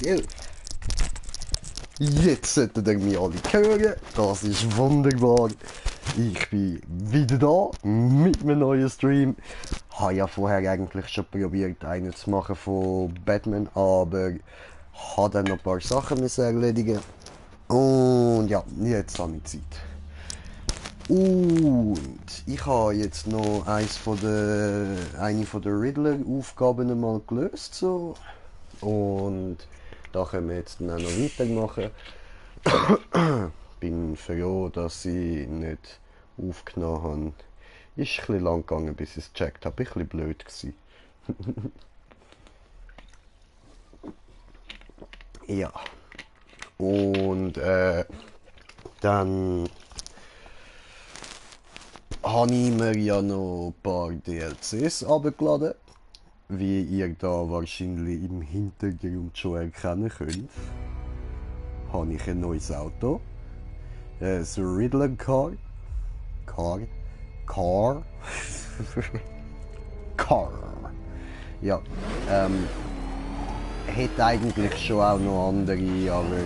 Gell? Jetzt solltet ihr mich alle hören. Das ist wunderbar. Ich bin wieder da mit einem neuen Stream. Ich habe ja vorher eigentlich schon probiert, einen zu machen von Batman, aber habe dann noch ein paar Sachen müssen erledigen. Und ja, jetzt habe ich Zeit. Und ich habe jetzt noch eine von der Riddler-Aufgaben mal gelöst. So. Und da können wir jetzt dann auch noch weitermachen. Bin froh, dass ich nicht aufgenommen habe. Ist ein bisschen lang gegangen, bis ich es gecheckt habe. Ist ein bisschen blöd gewesen. Ja. Und dann habe ich mir ja noch ein paar DLCs abgeladen. Wie ihr da wahrscheinlich im Hintergrund schon erkennen könnt, habe ich ein neues Auto. Das Riddler Car. Car. Ja. Hätte eigentlich schon auch noch andere, aber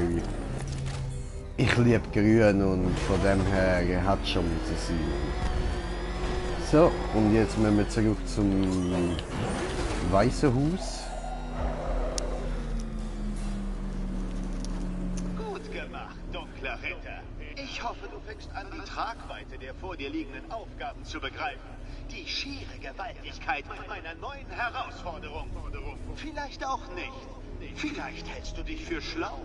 ich liebe Grün und von dem her hat es schon müssen sein. So, und jetzt müssen wir zurück zum Weißen Haus. Gut gemacht, dunkler Ritter. Ich hoffe, du fängst an, die Tragweite der vor dir liegenden Aufgaben zu begreifen. Die schiere Gewaltigkeit meiner neuen Herausforderung. Vielleicht auch nicht. Vielleicht hältst du dich für schlau.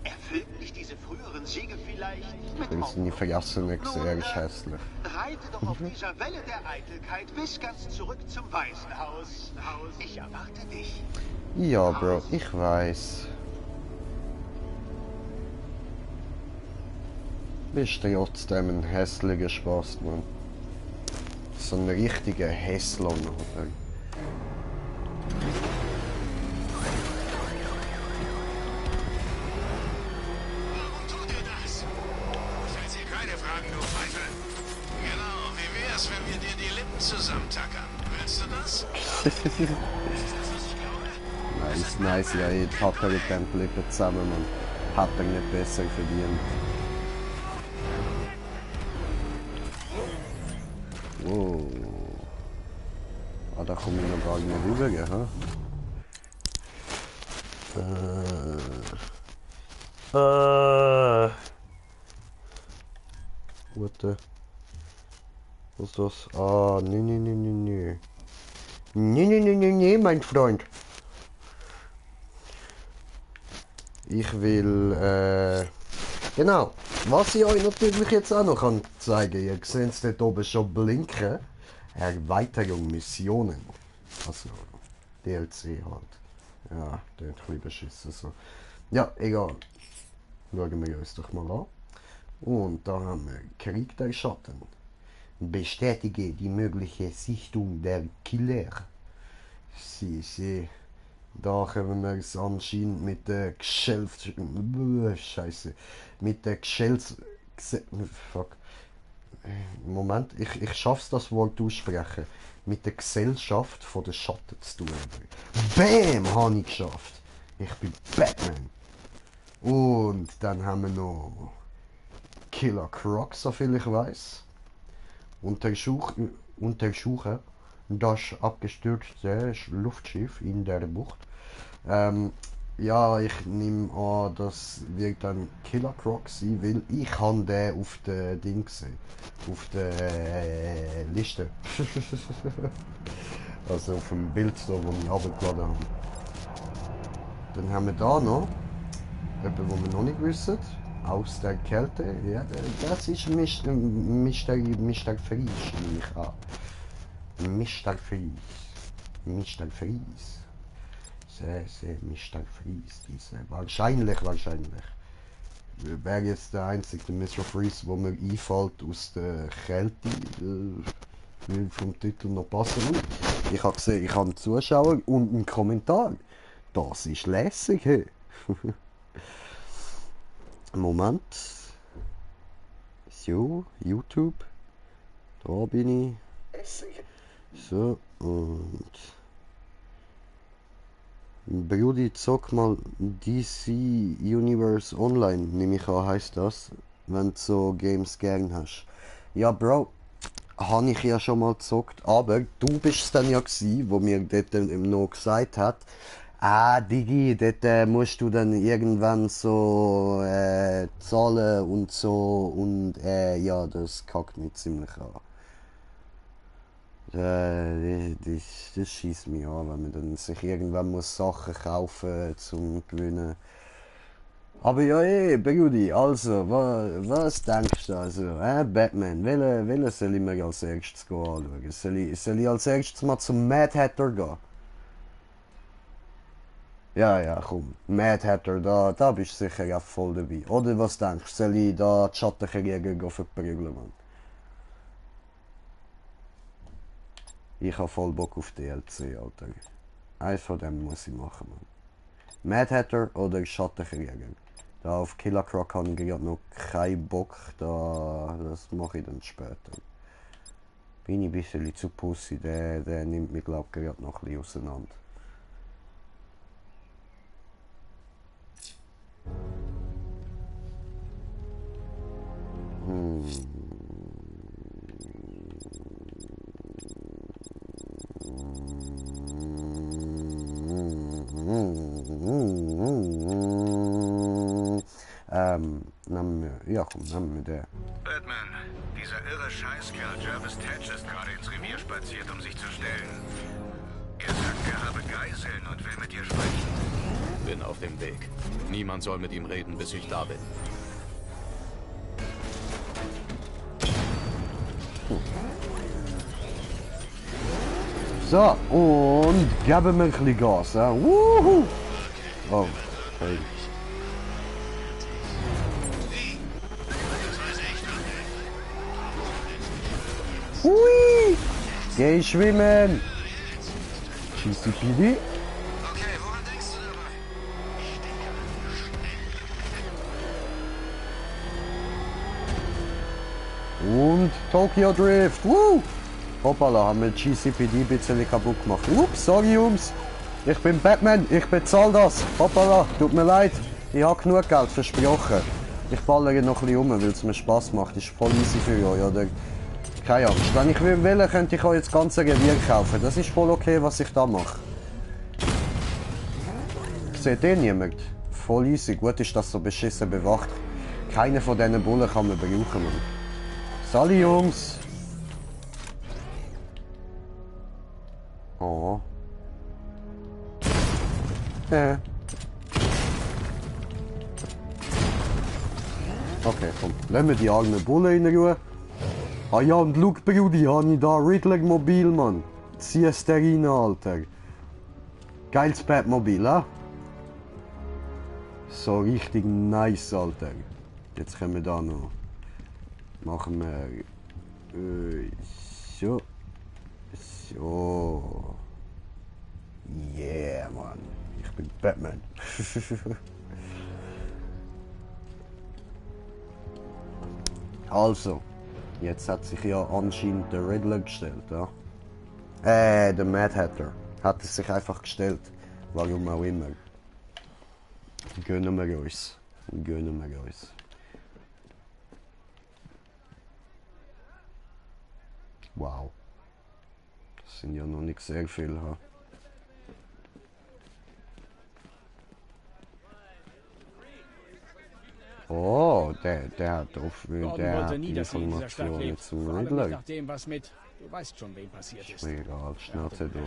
Erfüllten dich diese früheren Siege vielleicht mit Das sind die vergessenen Nun, sehr hässlich. reite doch auf dieser Welle der Eitelkeit bis ganz zurück zum Weißen Haus. Ich erwarte dich. Ja, Bro, ich weiß. Bist du trotzdem ein hässlicher Spaß, Mann. So ein richtiger Hässlon, oder? Warum tut ihr das? Stellt ihr keine Fragen, du Feigling. Genau, wie wär's, wenn wir dir die Lippen zusammentackern? Willst du das? Ist das, was ich glaube? Nice, ja, ich tackere den Lippen zusammen, Mann. Hat er nicht besser verdient. Wow. Ah, da komme ich noch gar nicht rüber, gell? Ha? Warte. Was ist das? Ah, nee. Nee, mein Freund. Ich will, genau. Was ich euch natürlich jetzt auch noch kann zeigen, ihr seht es dort oben schon blinken. Erweiterung Missionen. Also, DLC halt. Ja, der hat ein bisschen beschissen so. Ja, egal. Schauen wir uns doch mal an. Und da haben wir Krieg der Schatten. Bestätige die mögliche Sichtung der Killer. Sie. Da können wir es anscheinend mit der Scheiße. Mit der Fuck. Moment, ich schaff's das Wort aussprechen. Mit der Gesellschaft von der Schatten zu tun. Bam! Habe ich geschafft. Ich bin Batman. Und dann haben wir noch Killer Croc, soviel ich weiß. Untersuche das abgestürzte Luftschiff in der Bucht. Ja, ich nehme an, das wird dann Killer Croc sein, weil ich habe den auf der Ding gesehen. Auf der Liste. Also auf dem Bild, da, wo ich runtergeladen habe. Dann haben wir da noch jemanden, wo wir noch nicht wissen. Aus der Kälte. Ja, das ist Mr. Fries, nehme ich an. Mr. Fries. Sehr Mr. Fries. Diese. Wahrscheinlich. Wäre jetzt der einzige Mr. Freeze, wo mir einfällt aus der Kälte. Will vom Titel noch passen. Ich habe gesehen, ich habe einen Zuschauer und einen Kommentar. Das ist lässig, hey. Moment. So, YouTube. Da bin ich. So, und Brudi, zock mal DC Universe Online, nehme ich an, heisst das, wenn du so Games gern hast. Ja, Bro, habe ich ja schon mal gezockt, aber du bist es dann ja gsi, wo mir dort noch gesagt hat, Digi, dort musst du dann irgendwann so zahlen und so und ja, das kackt mich ziemlich an. Das schießt mich an, wenn man dann sich irgendwann muss Sachen kaufen zum Gewinnen. Aber ja, Brudi, also, was denkst du also? Batman, welchen soll ich mir als erstes anschauen? Soll ich als erstes mal zum Mad Hatter gehen? Ja, ja, komm, Mad Hatter, da bist du sicher ja voll dabei. Oder was denkst du, soll ich da die Schattenkrieger verprügeln, Mann? Ich hab voll Bock auf DLC, Alter. Eins von dem muss ich machen, Mann. Mad Hatter oder Schattenkrieger? Da auf Killer Croc habe ich gerade noch keinen Bock, das mache ich dann später. Bin ich ein bisschen zu pussy, der nimmt mich glaub ich gerade noch ein bisschen auseinander. Ja komm, nehmen wir den. Batman, dieser irre Scheißkerl Jarvis Tetch ist gerade ins Revier spaziert, um sich zu stellen. Er sagt, er habe Geiseln und will mit dir sprechen. Bin auf dem Weg. Niemand soll mit ihm reden, bis ich da bin. So, und geben wir ein bisschen Gas, ja? Wuhu! Oh, okay. Hui! Geh schwimmen! GCPD? Okay, woran denkst du dabei? Und Tokyo Drift! Woo! Hoppala, haben wir GCPD ein bisschen kaputt gemacht. Ups, sorry Jungs! Ich bin Batman, ich bezahle das! Hoppala, tut mir leid! Ich habe genug Geld, versprochen. Ich ballere noch ein bisschen um, weil es mir Spaß macht. Das ist voll easy für euch, oder? Keine Angst. Wenn ich will, könnte ich euch das ganze Revier kaufen. Das ist voll okay, was ich da mache. Seht ihr niemand? Voll easy. Gut ist das so beschissen bewacht. Keine von diesen Bullen kann man brauchen, Mann. Sali Jungs! Oh. Okay, komm. Lassen wir die armen Bullen in Ruhe. Ah ja, und schau, Brudi, habe ich da Riddler Mobil, Mann. Zieh es da rein, Alter. Geiles Batmobil, ha? So richtig nice, Alter. Jetzt können wir da noch. Machen wir. So. So. Yeah, Mann. Ich bin Batman. Also. Jetzt hat sich ja anscheinend der Riddler gestellt, ja? Der Mad Hatter. Hat es sich einfach gestellt. Warum auch immer. Gönnen wir uns. Gönnen wir uns. Wow. Das sind ja noch nicht sehr viele, ha? Oh, der hat drauf, der hat Informationen zum Riddler. Nach dem, was mit, du weißt schon, wem passiert ist. Mir egal, Schnauze du.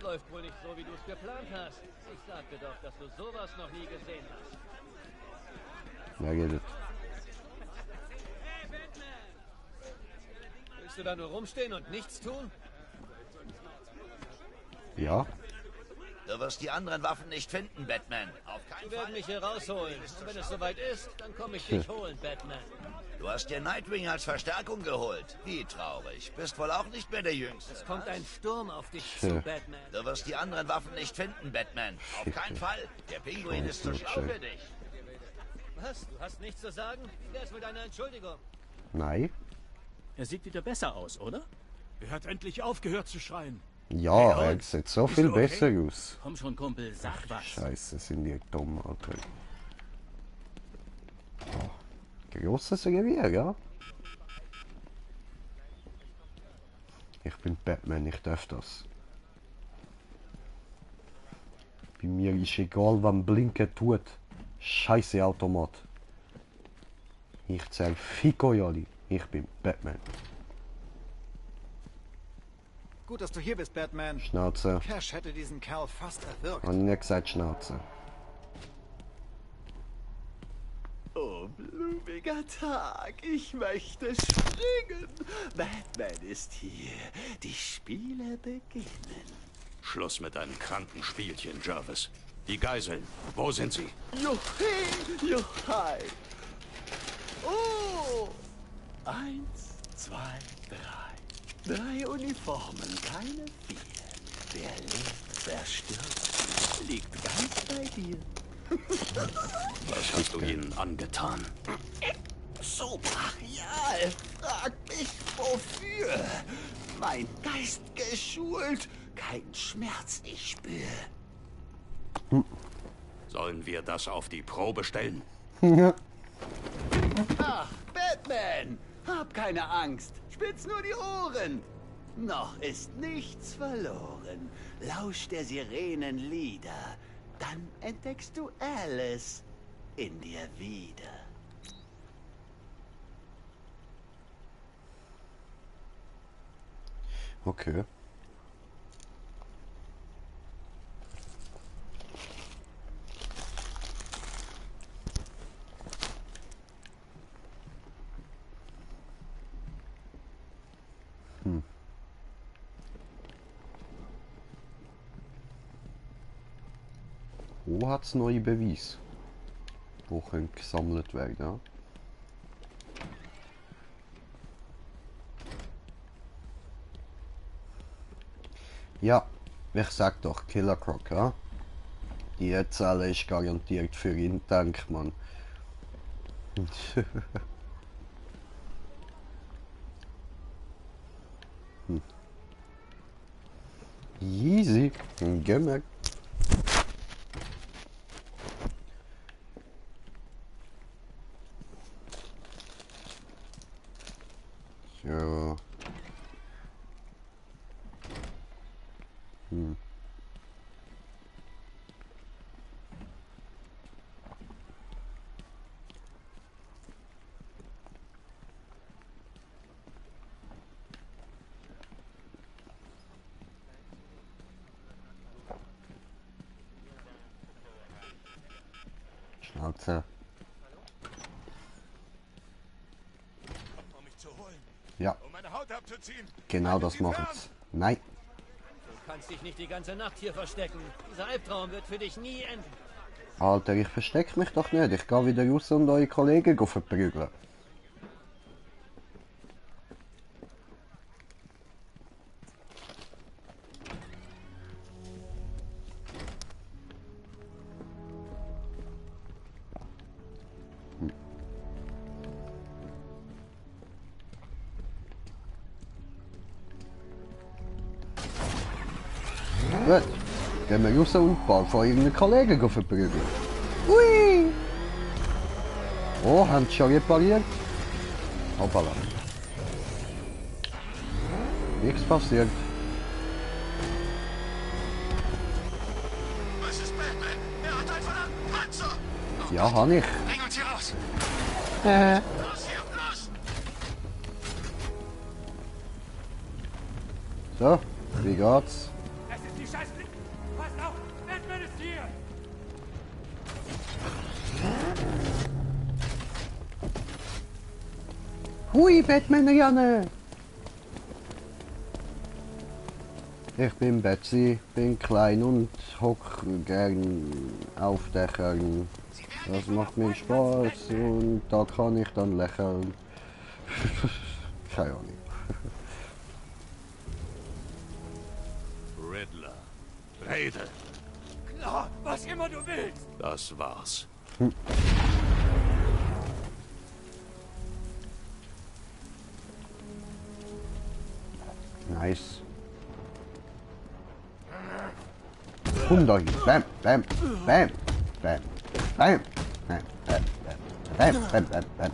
Läuft wohl nicht so, wie du es geplant hast. Ich sagte doch, dass du sowas noch nie gesehen hast. Wer redet? Hey, Batman! Willst du da nur rumstehen und nichts tun? Ja? Du wirst die anderen Waffen nicht finden, Batman. Auf keinen Die werden Fall. mich hier rausholen. Und wenn es soweit ist, dann komme ich dich holen, Batman. Du hast dir Nightwing als Verstärkung geholt. Wie traurig. Bist wohl auch nicht mehr der Jüngste. Es kommt ein Sturm auf dich zu, Batman. Du wirst die anderen Waffen nicht finden, Batman. Auf keinen Fall. Der Pinguin ist zu schlau für dich. Was? Du hast nichts zu sagen? Wie wär's mit einer Entschuldigung? Nein? Er sieht wieder besser aus, oder? Er hat endlich aufgehört zu schreien. Ja, er sieht so viel besser aus. Komm schon, Kumpel, sag was. Scheiße, sind die dumm, Alter. Oh, grosses Revier, ja? Ich bin Batman, ich darf das. Bei mir ist egal, wann blinken tut. Scheiße Automat. Ich zähl Fico Jolli. Ich bin Batman. Gut, dass du hier bist, Batman. Schnauze. Cash hätte diesen Kerl fast erwürgt. Hab ich nicht gesagt Schnauze. Oh, blumiger Tag. Ich möchte springen. Batman ist hier. Die Spiele beginnen. Schluss mit deinen kranken Spielchen, Jarvis. Die Geiseln, wo sind sie? Juchei, juchei. Oh! 1, 2, 3. 3 Uniformen, keine 4. Wer lebt, wer stirbt, liegt ganz bei dir. Was hast du ihnen angetan? So brachial. Frag mich wofür. Mein Geist geschult. Kein Schmerz ich spür. Sollen wir das auf die Probe stellen? Ach, Batman. Hab keine Angst. Spitz nur die Ohren. Noch ist nichts verloren. Lausch der Sirenen Lieder. Dann entdeckst du Alice in dir wieder. Okay. Wo hat's neue Beweise, wo können gesammelt werden? Ja? Ja, ich sag doch, Killer Croc, ja? Die Zelle ist garantiert für ihn, denkt man. Easy, gehen wir. So. Schnauze. Um mich zu holen. Ja, Um meine Haut abzuziehen. genau das machen's. Nein. Du kannst dich nicht die ganze Nacht hier verstecken. Dieser Albtraum wird für dich nie enden. Alter, ich versteck mich doch nicht. Ich gehe wieder raus und eure Kollegen verprügeln. Gut, gehen wir raus und ein paar von ihren Kollegen verprügeln. Ui! Oh, haben sie schon repariert? Hoppala. Nichts passiert. Was ist Batman? Er hat einen verdammten Panzer. Ja, habe ich. Bring uns hier raus. Los hier, los. So, wie geht's? Es ist die Scheiße. Passt auf, Batman ist hier. Hui, Batman Janne! Ich bin Betsy, bin klein und hock gern auf Dächern. Das macht mir Spaß und da kann ich dann lächeln. Keine Ahnung. Riddler. Rede. Klar, was immer du willst. Das war's. Nice. Komm da hin. Bam, bam, bam, bam, bam, bam, bam, bam, bam, bam, bam.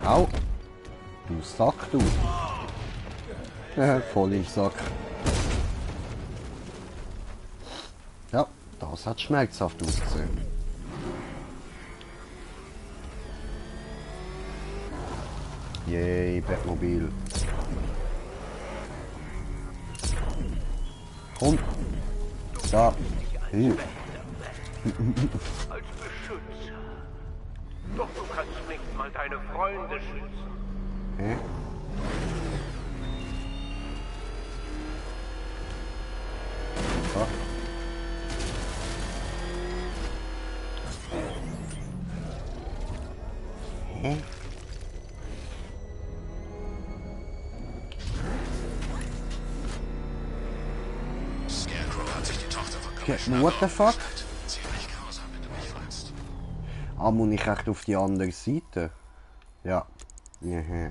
Au. Du Sack, du. Voll im Sack. Ja, das hat schmerzhaft ausgesehen. Yay, Bettmobil. Komm. Da. Hin. Als Beschützer. Doch du kannst nicht mal deine Freunde schützen. Hä? So. Hä? Scarecrow hat sich die Tochter von Okay, Commissioner what the fuck? ziemlich grausam, wenn du mich fragst. Ah, muss ich echt auf die andere Seite? Ja. Ja.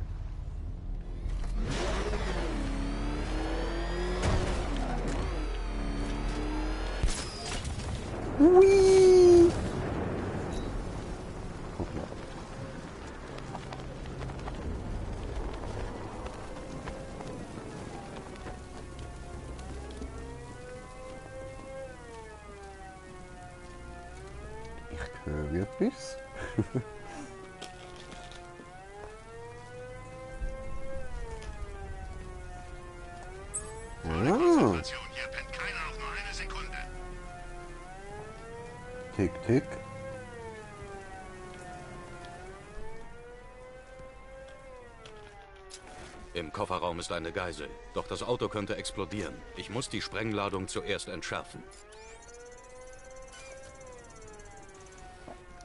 Hui! Ich höre etwas. Situation, hier pennt keiner auch nur eine Sekunde. Tick, tick. Im Kofferraum ist eine Geisel. Doch das Auto könnte explodieren. Ich muss die Sprengladung zuerst entschärfen.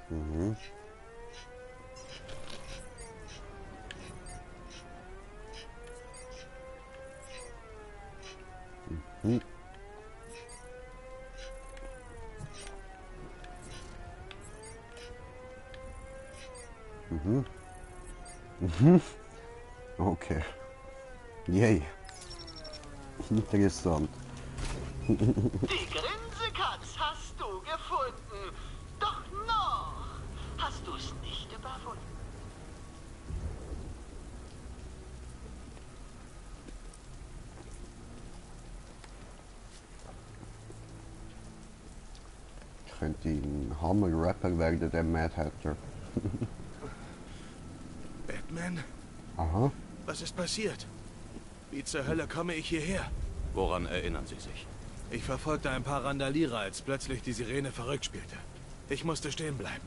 Mhm. Mhm. Mhm. Mhm. Okay. Yay. Interessant. Die Grinsekatz hast du gefunden. Doch noch hast du es nicht überwunden. Ich könnte ein Hammer-Rapper werden, der Mad Hatter. Batman? Aha. Was ist passiert? Wie zur Hölle komme ich hierher? Woran erinnern Sie sich? Ich verfolgte ein paar Randalierer, als plötzlich die Sirene verrückt spielte. Ich musste stehen bleiben.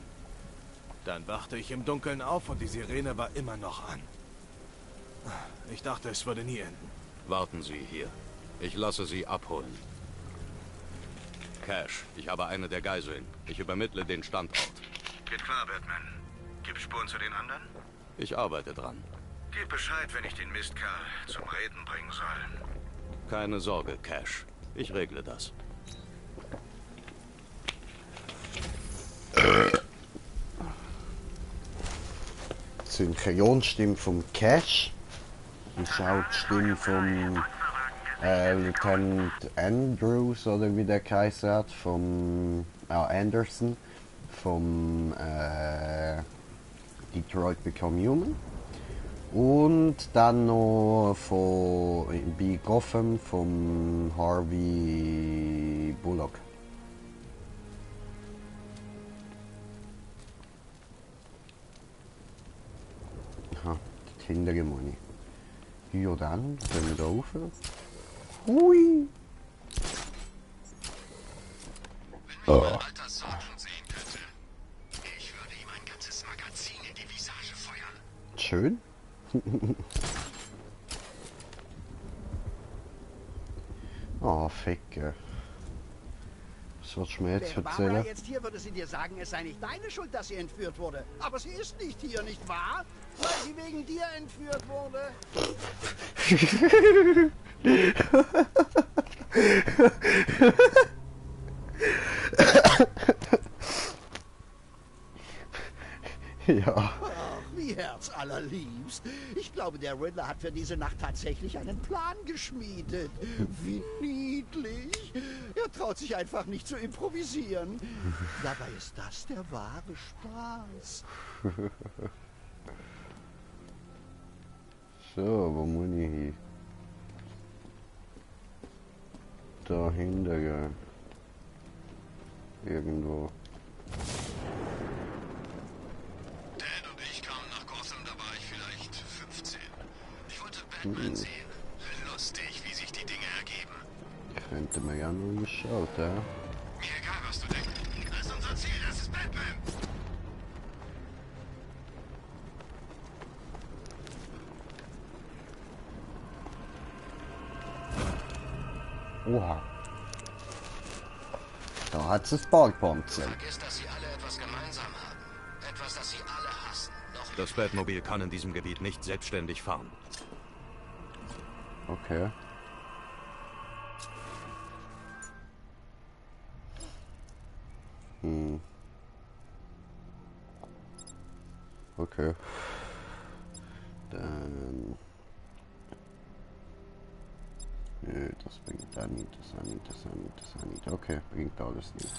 Dann wachte ich im Dunkeln auf und die Sirene war immer noch an. Ich dachte, es würde nie enden. Warten Sie hier. Ich lasse Sie abholen. Cash, ich habe eine der Geiseln. Ich übermittle den Standort. Geht klar, Batman. Gib Spuren zu den anderen? Ich arbeite dran. Gib Bescheid, wenn ich den Mistkerl zum Reden bringen soll. Keine Sorge, Cash. Ich regle das. Die Synchronstimme vom Cash ist auch die Stimme vom Lieutenant Andrews, oder wie der geheißen hat, vom Anderson, vom Detroit Become Human. Und dann noch bei Gotham vom Harvey Bullock. Aha, die hintere Money. Ja, dann können wir da rauf. Hui! Wenn mich mein alter Sergeant sehen könnte, ich würde ihm ein ganzes Magazin in die Visage feuern. Schön. Oh, Ficke. Was willst du mir jetzt Wäre Barbara erzählen? jetzt hier, würde sie dir sagen, es sei nicht deine Schuld, dass sie entführt wurde. Aber sie ist nicht hier, nicht wahr? Weil sie wegen dir entführt wurde. Ja. Ach, wie herzallerliebst. Ich glaube, der Riddler hat für diese Nacht tatsächlich einen Plan geschmiedet. Wie niedlich. Er traut sich einfach nicht zu improvisieren. Dabei ist das der wahre Spaß. So, wo muss ich hin? Dahinter, gell. Irgendwo. Dad und ich kamen nach Gotham, da war ich vielleicht 15. Ich wollte Batman sehen. Lustig, wie sich die Dinge ergeben. Könnte man ja nur geschaut, ja. Mir egal, was du denkst. Das ist unser Ziel, das ist Batman. Oha. Da hat's ein Sparkpanzer. Vergiss, dass sie alle etwas gemeinsam haben. Etwas, das sie alle hassen. Noch Das Batmobil kann in diesem Gebiet nicht selbstständig fahren. Okay. Okay. Dann... Nö, das bringt da nicht, das auch nicht, das auch nicht, das auch nicht. Okay, bringt alles nicht.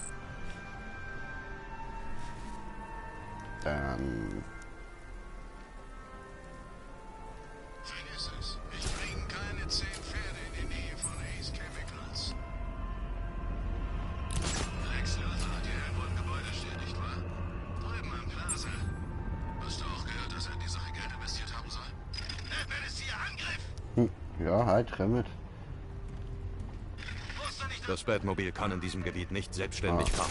Dann... Vergiss es. Ich bringe keine 10 Pferde in die Nähe von Ace Chemicals. Lex Luthor hat hier irgendwo ein Gebäude stehen, nicht wahr? Drüben am Plaza. Hast du auch gehört, dass er in die Sache Geld investiert haben soll? Batman ist hier, Angriff! Ja, halt, kommt. Das Batmobil kann in diesem Gebiet nicht selbstständig fahren.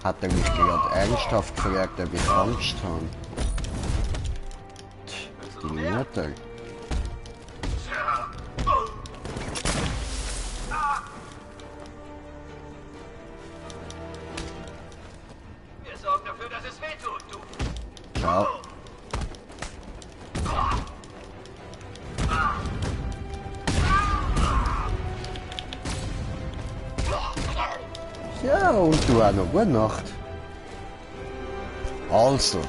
Hat er mich gerade ernsthaft gefragt, ob ich Angst habe? Die Mutter. Wir sorgen dafür, dass es wehtut, du. Ciao. Ja, und du auch noch. Gute Nacht. Also.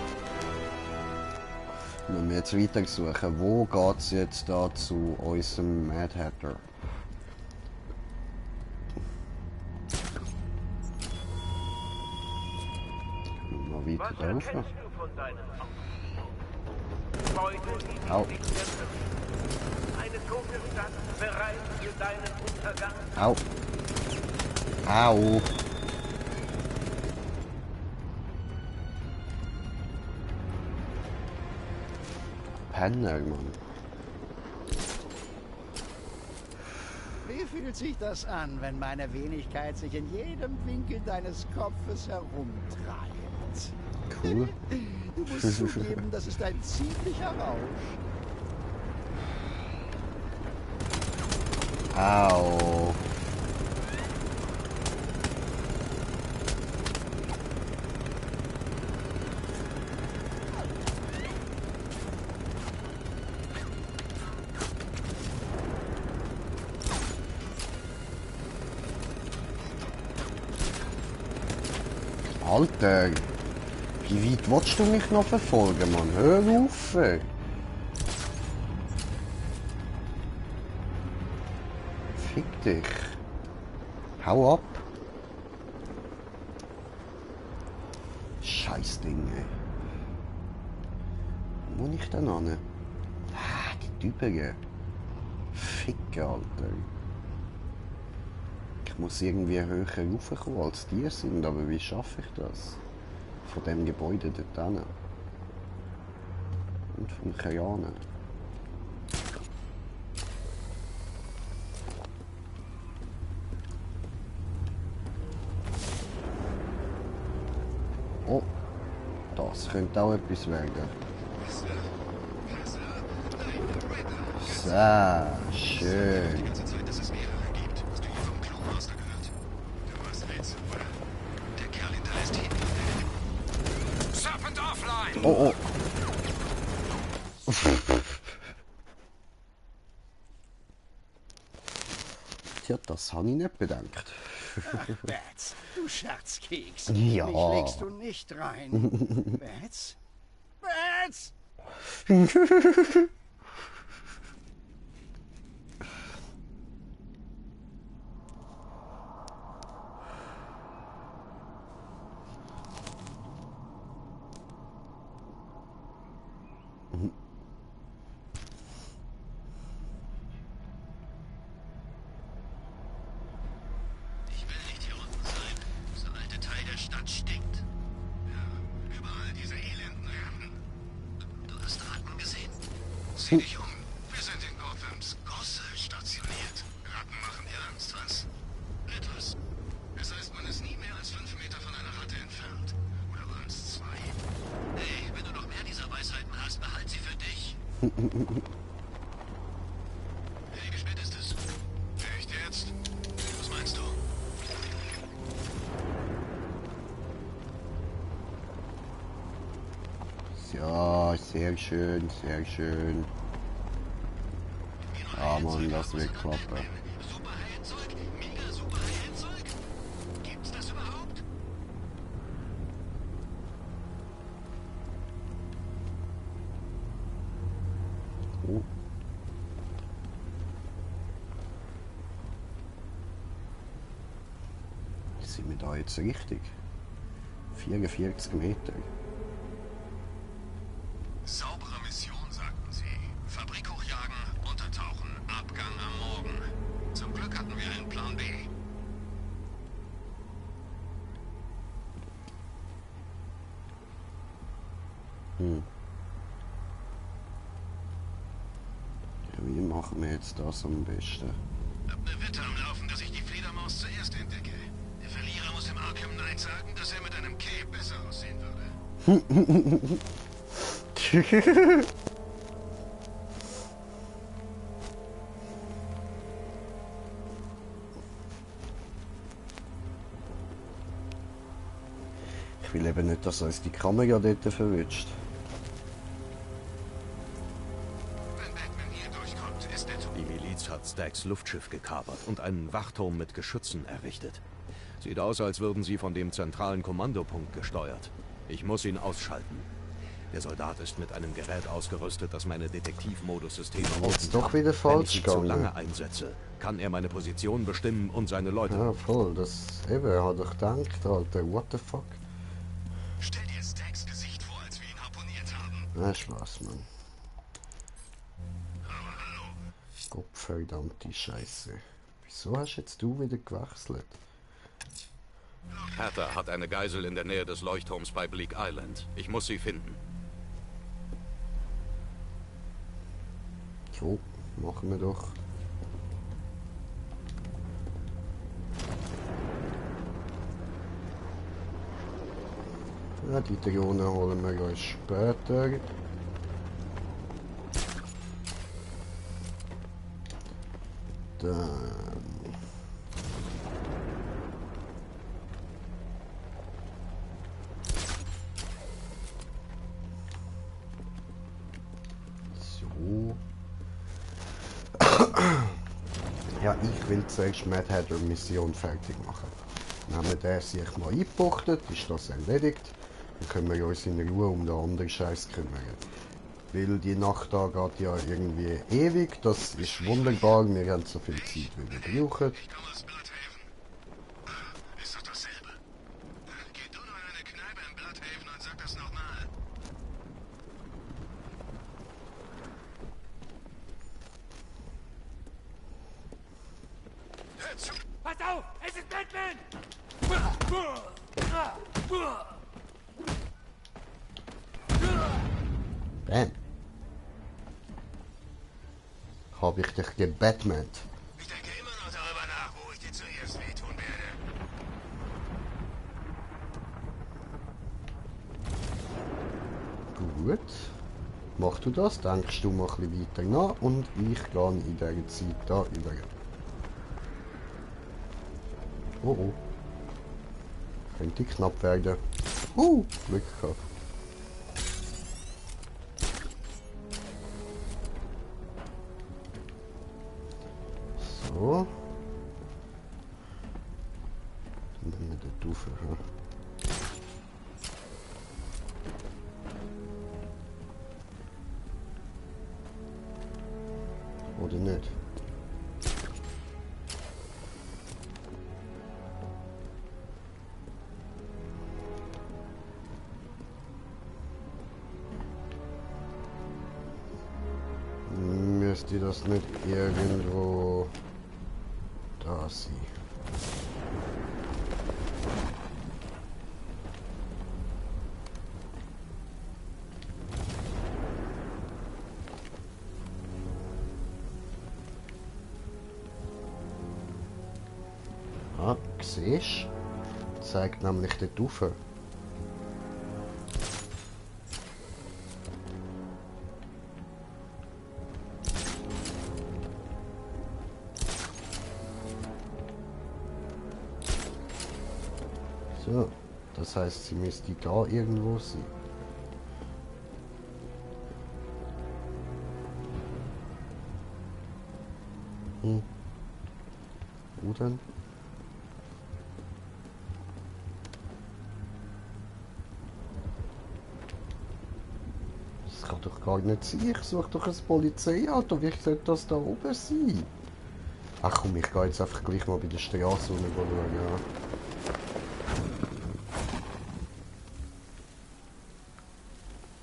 Wenn wir jetzt weiter suchen, wo geht es jetzt da zu unserem Mad Hatter? Mal weiter Was rauf. erkennst du von deinem Auto? Beute, die Au. dich zerstört. Eine tote Stadt bereit für deinen Untergang. Au. Au. Penner, Mann. Wie fühlt sich das an, wenn meine Wenigkeit sich in jedem Winkel deines Kopfes herumtreibt? Cool. Du musst zugeben, das ist ein ziemlicher Rausch. Au. Alter, wie weit willst du mich noch verfolgen, Mann? Hör auf! Ey. Fick dich. Hau ab. Scheiß Ding, ey. Wo muss ich denn hin? Ah, die Typen. Fick, Alter. Ich muss irgendwie höher raufkommen als die sind, aber wie schaffe ich das? Von dem Gebäude dort hin. Und von Kajanen. Oh, das könnte auch etwas werden. So, schön. Oh, oh. Ja, das habe ich nicht bedenkt. Ach, Bats, du Scherzkeks. Ja. Mich legst du nicht rein. Bats? Bats! Ich will nicht hier unten sein. Dieser alte Teil der Stadt stinkt. Ja, überall diese elenden Ratten. Du hast Ratten gesehen? Sieh dich um. Wir sind in Gothams Gosse stationiert. Ratten machen ernst, was? Etwas. Das heißt, man ist nie mehr als 5 Meter von einer Ratte entfernt. Oder waren es 2? Hey, wenn du noch mehr dieser Weisheiten hast, behalt sie für dich. Hey, wie spät ist es? Echt jetzt? Was meinst du? Ja, sehr schön, sehr schön. Ja, Mann, das wird klappen. Super High-End-Zeug? Mega super High-End-Zeug? Gibt's das überhaupt? Oh. Sind wir da jetzt richtig? 44 Meter. Saubere Mission, sagten sie. Fabrik hochjagen, untertauchen, Abgang am Morgen. Zum Glück hatten wir einen Plan B. Ja, wie machen wir jetzt das am besten? Hab ne Wette am Laufen, dass ich die Fledermaus zuerst entdecke. Der Verlierer muss dem Arkham Knight sagen, dass er mit einem Cape besser aussehen würde. Ich will eben nicht, dass uns die Kamera dort verwünscht. Wenn Batman hier durchkommt, ist er Die Miliz hat Stacks Luftschiff gekapert und einen Wachturm mit Geschützen errichtet. Sieht aus, als würden sie von dem zentralen Kommandopunkt gesteuert. Ich muss ihn ausschalten. Der Soldat ist mit einem Gerät ausgerüstet, das meine Detektivmodus-Systeme Jetzt doch wieder Wenn ich falsch ihn zu gegangen. lange einsetze, kann er meine Position bestimmen und seine Leute. Ja, voll, das eben, hat ich gedacht, Alter, what the fuck? Stell dir Stacks Gesicht vor, als wir ihn harponiert haben. Na, Spaß, Mann. Gottverdammte Scheiße. Wieso hast jetzt du wieder gewechselt? Hatter hat eine Geisel in der Nähe des Leuchtturms bei Bleak Island. Ich muss sie finden. Jo, machen wir doch. Ja, die Drohne holen wir uns später. Dann... So. Ja, ich will zuerst Mad Hatter Mission fertig machen. Wenn wir den sich mal eingebuchtet, ist das erledigt. Dann können wir uns in Ruhe um den anderen Scheiß kümmern. Weil die Nacht da geht ja irgendwie ewig, das ist wunderbar, wir haben so viel Zeit, wie wir brauchen. Ich komme aus Bloodhaven. Ist doch dasselbe. Geh du nur in eine Kneipe in Bloodhaven und sag das nochmal. Hör zu! Pass auf! Es ist Batman! Bam. Hab ich dich gebatmant. Ich denke immer noch darüber nach, wo ich dir zuerst wehtun werde. Gut. Mach du das, denkst du mal ein bisschen weiter nach und ich gehe in dieser Zeit da über. Oh oh. Könnte knapp werden. Glück gehabt. So. rauf. Ja. Oder nicht? Müsste das nicht irgendwo da sein? Ah, siehst du? Zeigt nämlich dort rauf. So, das heißt, sie müsste da irgendwo sein. Wo denn? Das kann doch gar nicht sein. Ich suche doch ein Polizeiauto. Wie sollte das da oben sein? Ach komm, ich gehe jetzt einfach gleich mal bei der Straße schauen. Ja.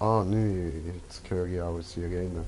Ah, nö, jetzt höre ich auch eine Sirene.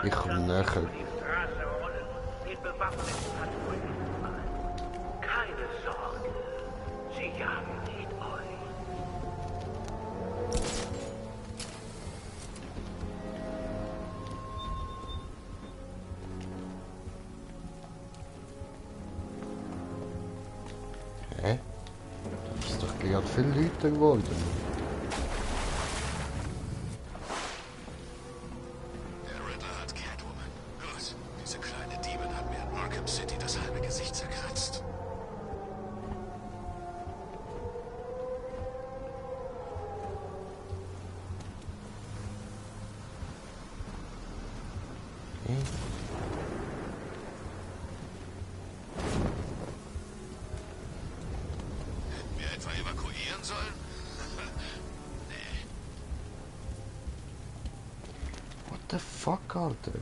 Ich komme näher. Keine Sorge, sie jagen nicht euch. Hä? Das ist doch gerade viel Leute geworden. Hätten wir etwa evakuieren sollen? Nee. What the fuck, Alter?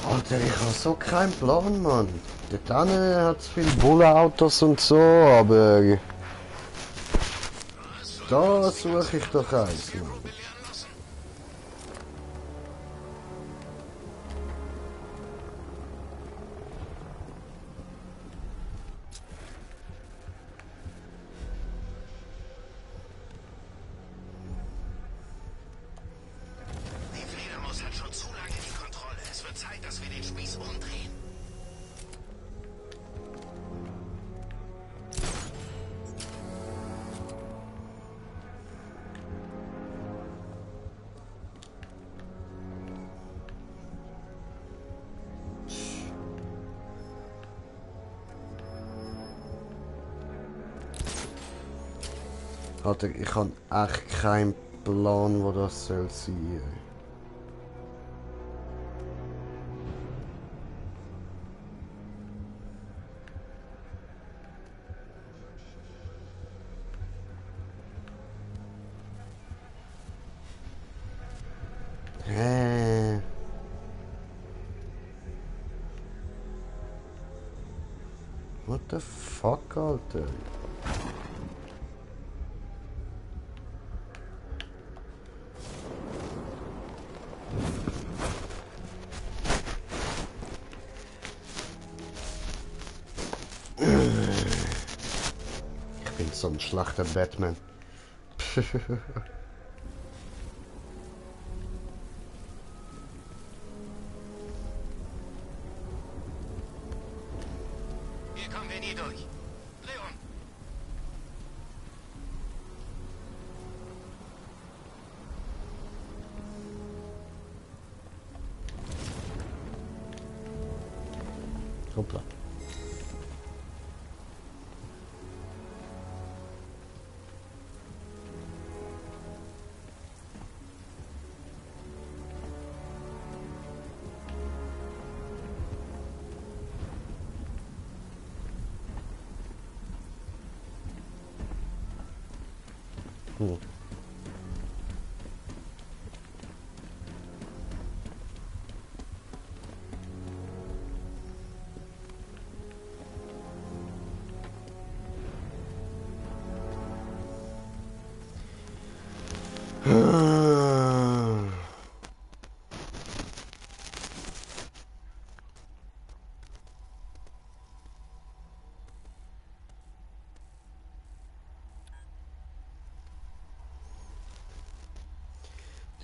Alter, ich habe so keinen Plan, Mann. Dort hinten hat es viele Bullenautos und so, aber... Da suche ich doch eins, Mann. Alter, ich habe echt keinen Plan, wo das soll sein. Hä? What the fuck, Alter? Ich bin so ein schlechter Batman. Hier kommen wir nie durch. Leon! Hoppla.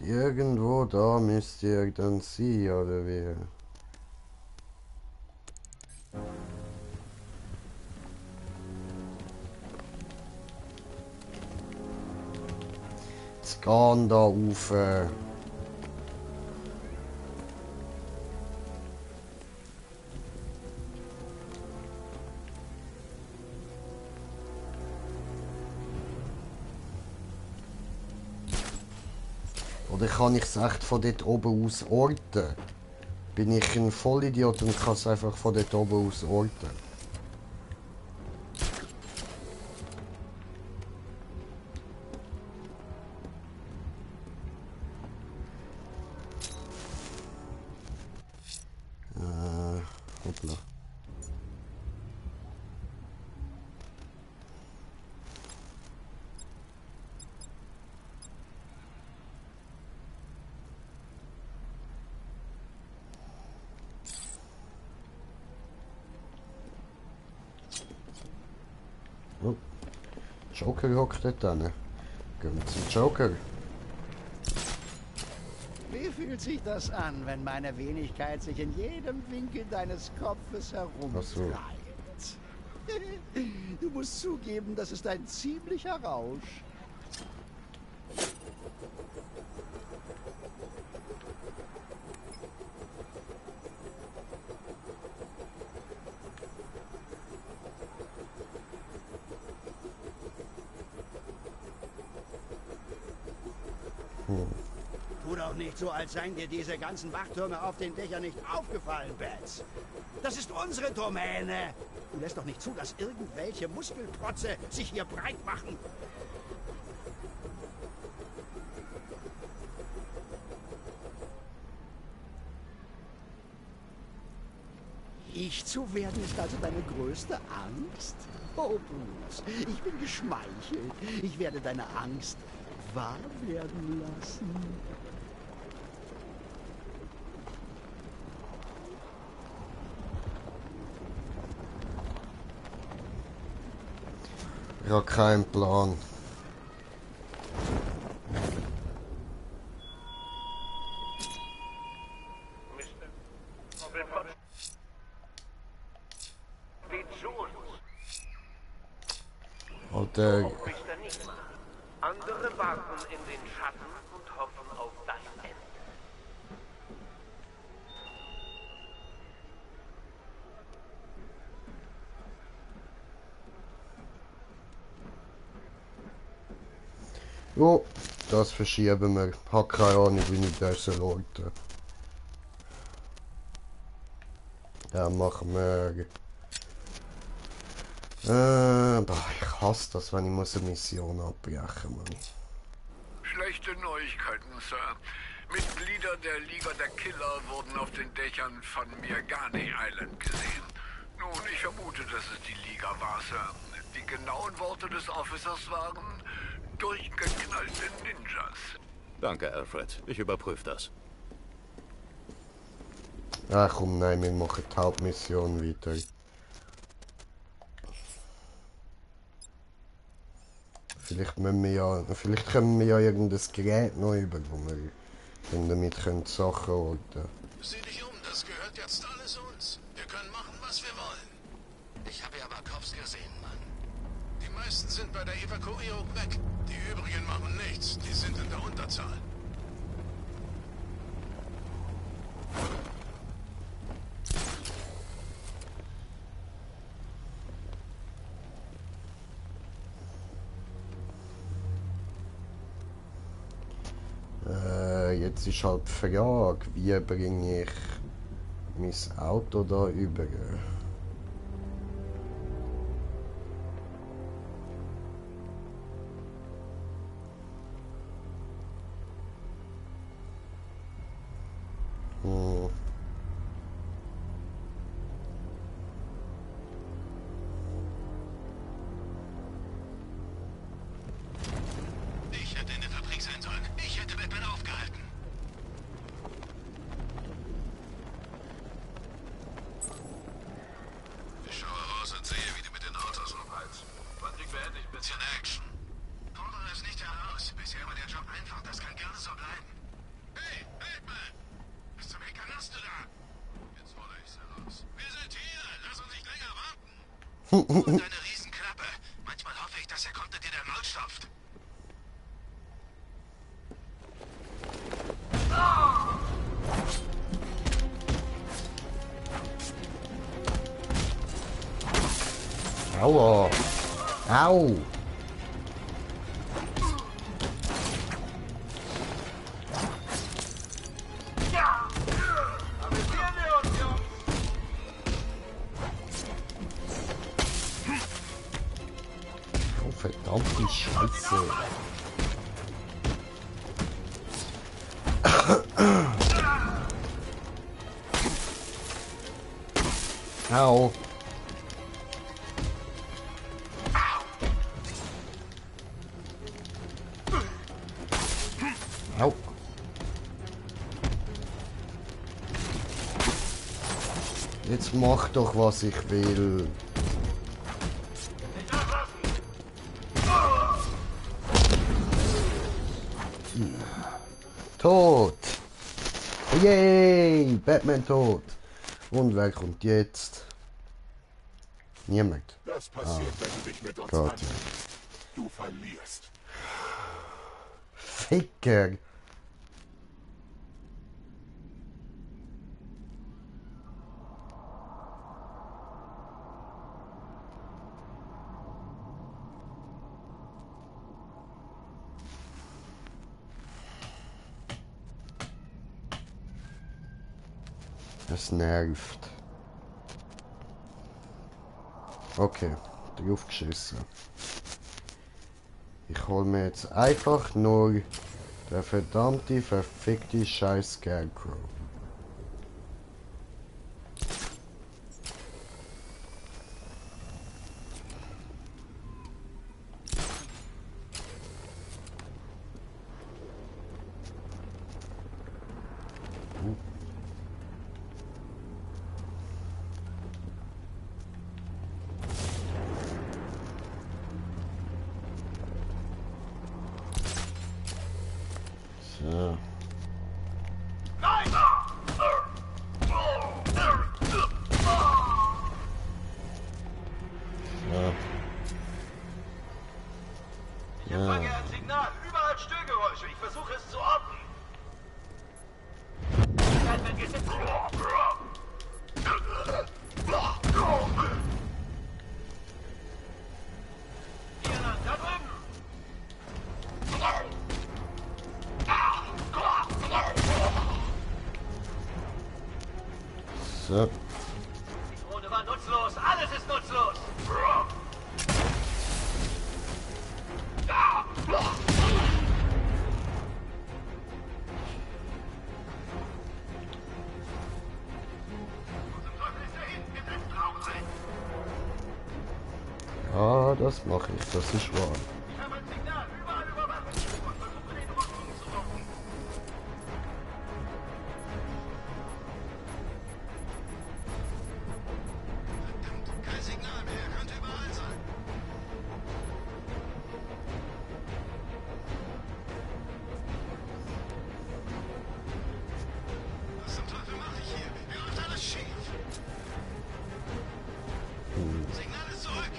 Irgendwo da müsst ihr dann sein, oder wie? Jetzt gehen da rauf. Oder kann ich es echt von dort oben aus orten? Bin ich ein Vollidiot und kann es einfach von dort oben aus orten? Hoppla. Oh. Joker hockt dort hin. Gehen wir zum Joker. Wie fühlt sich das an, wenn meine Wenigkeit sich in jedem Winkel deines Kopfes herumtreibt? Du musst zugeben, das ist ein ziemlicher Rausch. Tu doch nicht so, als seien dir diese ganzen Wachtürme auf den Dächern nicht aufgefallen, Bats. Das ist unsere Domäne. Du lässt doch nicht zu, dass irgendwelche Muskelprotze sich hier breit machen. Ich zu werden ist also deine größte Angst? Oh, Bruce, ich bin geschmeichelt. Ich werde deine Angst wahr werden lassen. Ich habe keinen Plan. Oder... Andere warten in den Schatten und hoffen auf dein Ende. Jo, das verschieben wir. Ich habe keine Ahnung, wie ich das orten. Ja, machen wir. Ich hasse das, wenn ich eine Mission abbrechen muss. Schlechte Neuigkeiten, Sir. Mitglieder der Liga der Killer wurden auf den Dächern von Mirgani Island gesehen. Nun, ich vermute, dass es die Liga war, Sir. Die genauen Worte des Officers waren durchgeknallte Ninjas. Danke, Alfred. Ich überprüfe das. Ach komm, nein, wir machen die Hauptmission weiter. Vielleicht können wir ja irgendein Gerät noch über, wo wir damit können Sachen orten. Sieh dich um, das gehört jetzt alles uns. Wir können machen, was wir wollen. Ich habe ja Barkovs gesehen, Mann. Die meisten sind bei der Evakuierung weg. Die übrigen machen nichts. Die sind in der Unterzahl. Jetzt ist halt die Frage, wie bringe ich mein Auto da über? Ich hätte in der Fabrik sein sollen. Ich hätte Batman aufgehalten. Ich schaue raus und sehe, wie du mit den Autos rumheizt. Wann kriegen wir endlich ein bisschen Action? Fordere es nicht heraus. Bisher war der Job einfach. Das kann gerne so bleiben. Hey, Batman! Was zum Henker hast du da? Jetzt fordere ich es heraus. Wir sind hier. Lass uns nicht länger warten. Und deine Riesenklappe. Manchmal hoffe ich, dass er kommt und dir den Maul stopft. Aua! Au! Oh, verdammte Scheiße! Au! Au! Jetzt mach doch, was ich will. Tot! Yay! Batman tot! Und wer kommt jetzt? Niemand. Das passiert, wenn du dich mit uns Gott. anlegst. Du verlierst. Ficker! Das nervt. Okay, draufgeschissen. Ich hol mir jetzt einfach nur der verdammte, verfickte Scheiß Scarecrow. So. Ich empfange ein Signal. Überall Störgeräusche. Ich versuche es zu orten. Batman gesetzt. Hier lang, da drüben. Ja, das mache ich, das ist wahr. Ich habe ein Signal. Überall überwacht. Und versuche den Rückzug zu rocken. Verdammt, kein Signal mehr. Könnte überall sein. Was zum Teufel mache ich hier? Mir läuft alles schief. Signal ist zurück.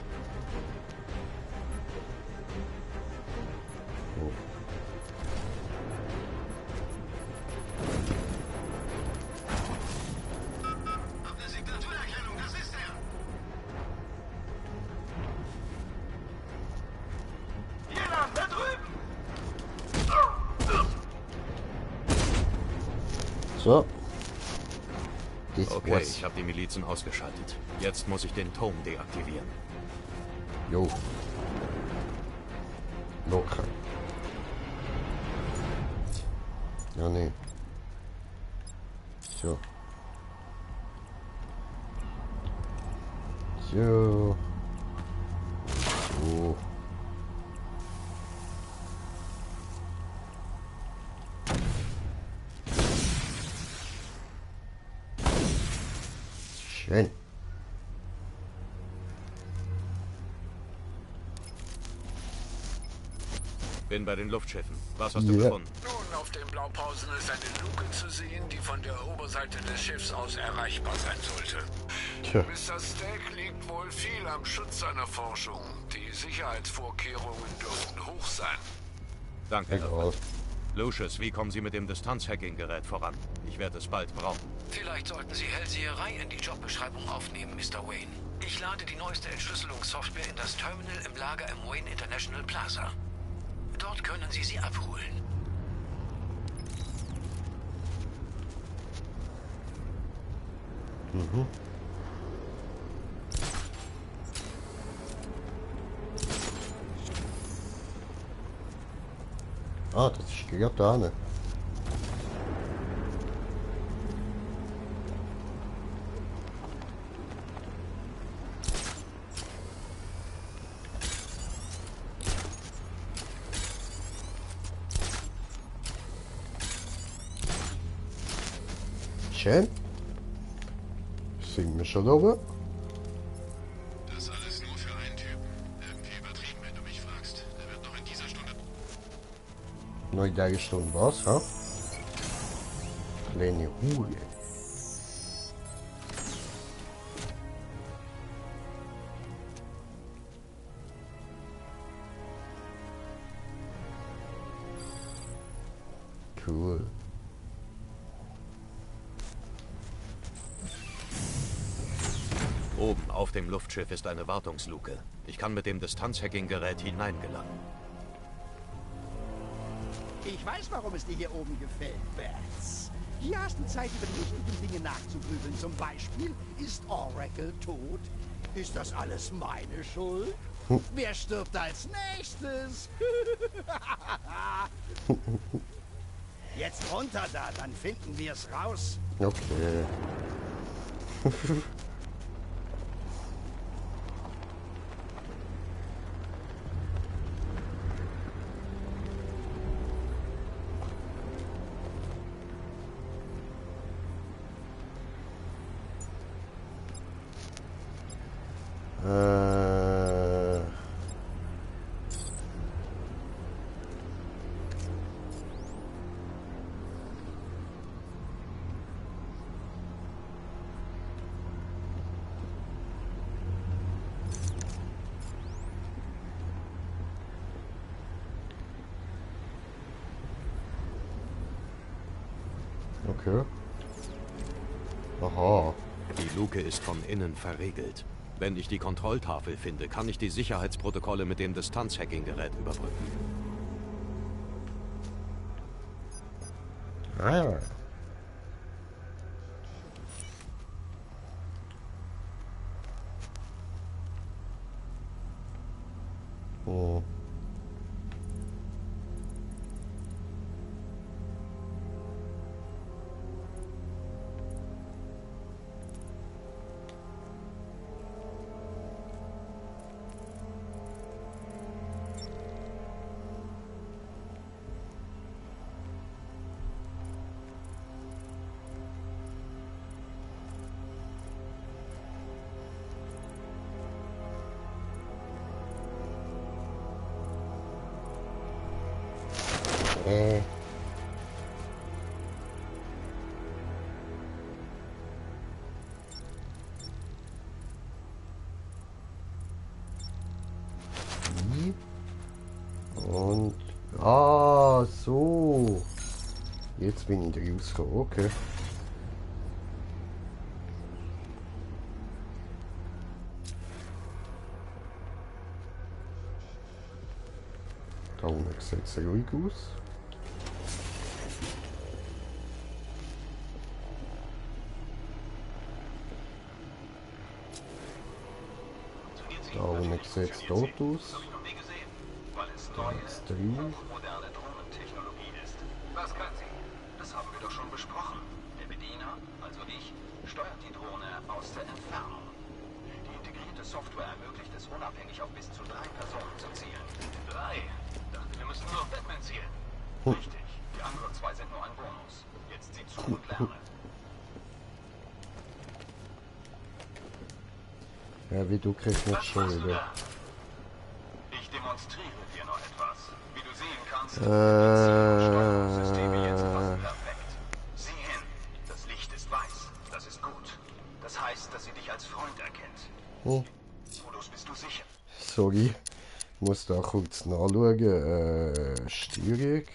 Hab eine Signaturerkennung, das ist er. Hier lang, da drüben. So. Okay, ich habe die Milizen ausgeschaltet. Jetzt muss ich den Turm deaktivieren. Jo. Locker. Ja, nee. So. So. So. Schön. Bin bei den Luftschiffen. Was hast du gefunden? Nun, auf den Blaupausen ist eine Luke zu sehen, die von der Oberseite des Schiffs aus erreichbar sein sollte. Tja. Mr. Stagg liegt wohl viel am Schutz seiner Forschung. Die Sicherheitsvorkehrungen dürften hoch sein. Danke, Alfred. Lucius, wie kommen Sie mit dem Distanz-Hacking-Gerät voran? Ich werde es bald brauchen. Vielleicht sollten Sie Hellseherei in die Jobbeschreibung aufnehmen, Mr. Wayne. Ich lade die neueste Entschlüsselungssoftware in das Terminal im Lager im Wayne International Plaza. Dort können Sie sie abholen. Mhm. Ah, das ist gerade da, ne? Schön. Sind wir schon oben? Das alles nur für einen Typen. Irgendwie übertrieben, wenn du mich fragst. Der wird noch in dieser Stunde... Noch in dieser Stunde was, ha? Kleine Hure. Cool. Oben auf dem Luftschiff ist eine Wartungsluke. Ich kann mit dem Distanz-Hacking-Gerät hineingelangen. Ich weiß, warum es dir hier oben gefällt, Bats. Hier hast du Zeit, über die wichtigen Dinge nachzugrübeln. Zum Beispiel, ist Oracle tot? Ist das alles meine Schuld? Wer stirbt als nächstes? Jetzt runter da, dann finden wir es raus. Okay. Okay. Aha. Die Luke ist von innen verriegelt. Wenn ich die Kontrolltafel finde, kann ich die Sicherheitsprotokolle mit dem Distanz-Hacking-Gerät überbrücken. Ah. Oh. Und... Ah, so. Jetzt bin ich da rausgekommen. Okay. Da unten sieht es ruhig aus. Da unten sieht es dort aus. Jetzt 3. Moderne Drohnentechnologie ist. Was kann sie? Das haben wir doch schon besprochen. Der Bediener, also ich, steuert die Drohne aus der Entfernung. Die integrierte Software ermöglicht es, unabhängig auf bis zu 3 Personen zu zielen. 3? Dachte, wir müssen nur auf Batman zielen. Richtig. Die anderen 2 sind nur ein Bonus. Jetzt sieh zu und lerne. Ja, wie du kriegst nicht schon wieder. Ich demonstriere dir noch etwas. Wie du sehen kannst, sind die Steuerungssysteme jetzt fast perfekt. Sieh hin. Das Licht ist weiß. Das ist gut. Das heißt, dass sie dich als Freund erkennt. Modus, bist du sicher? Sorry. Ich muss da kurz nachschauen. Steuerung.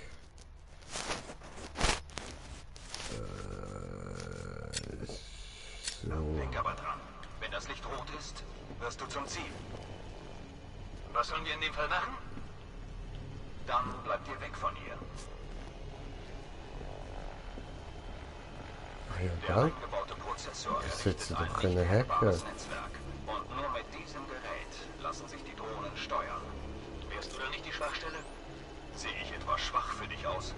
So. Denk aber dran. Wenn das Licht rot ist, wirst du zum Ziel. Was sollen wir in dem Fall machen? Dann bleibt ihr weg von ihr. Der eingebaute Prozessor errichtet ein unhackbares Netzwerk. Und nur mit diesem Gerät lassen sich die Drohnen steuern. Wärst du da nicht die Schwachstelle? Sehe ich etwas schwach für dich aus?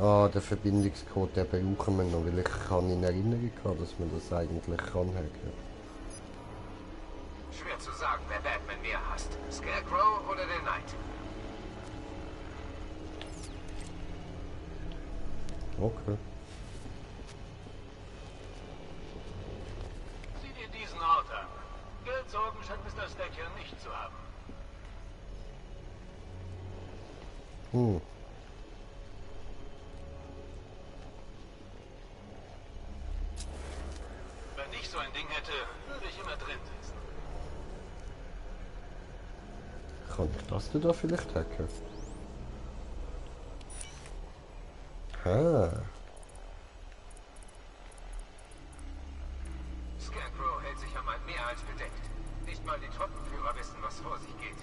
Ah, den Verbindungscode, den brauchen wir noch, weil ich kann in Erinnerung haben, dass man das eigentlich kann hacken. Schwer zu sagen, wer Batman mehr hasst. Scarecrow oder der Knight? Okay. Sieh dir diesen Ort an. Geldsorgen scheint Mr. Stacker nicht zu haben. Wenn ich so ein Ding hätte, würde ich immer drin sitzen. Kann ich das denn da vielleicht hacken? Scarecrow hält sich einmal mehr als bedeckt. Nicht mal die Truppenführer wissen, was vor sich geht.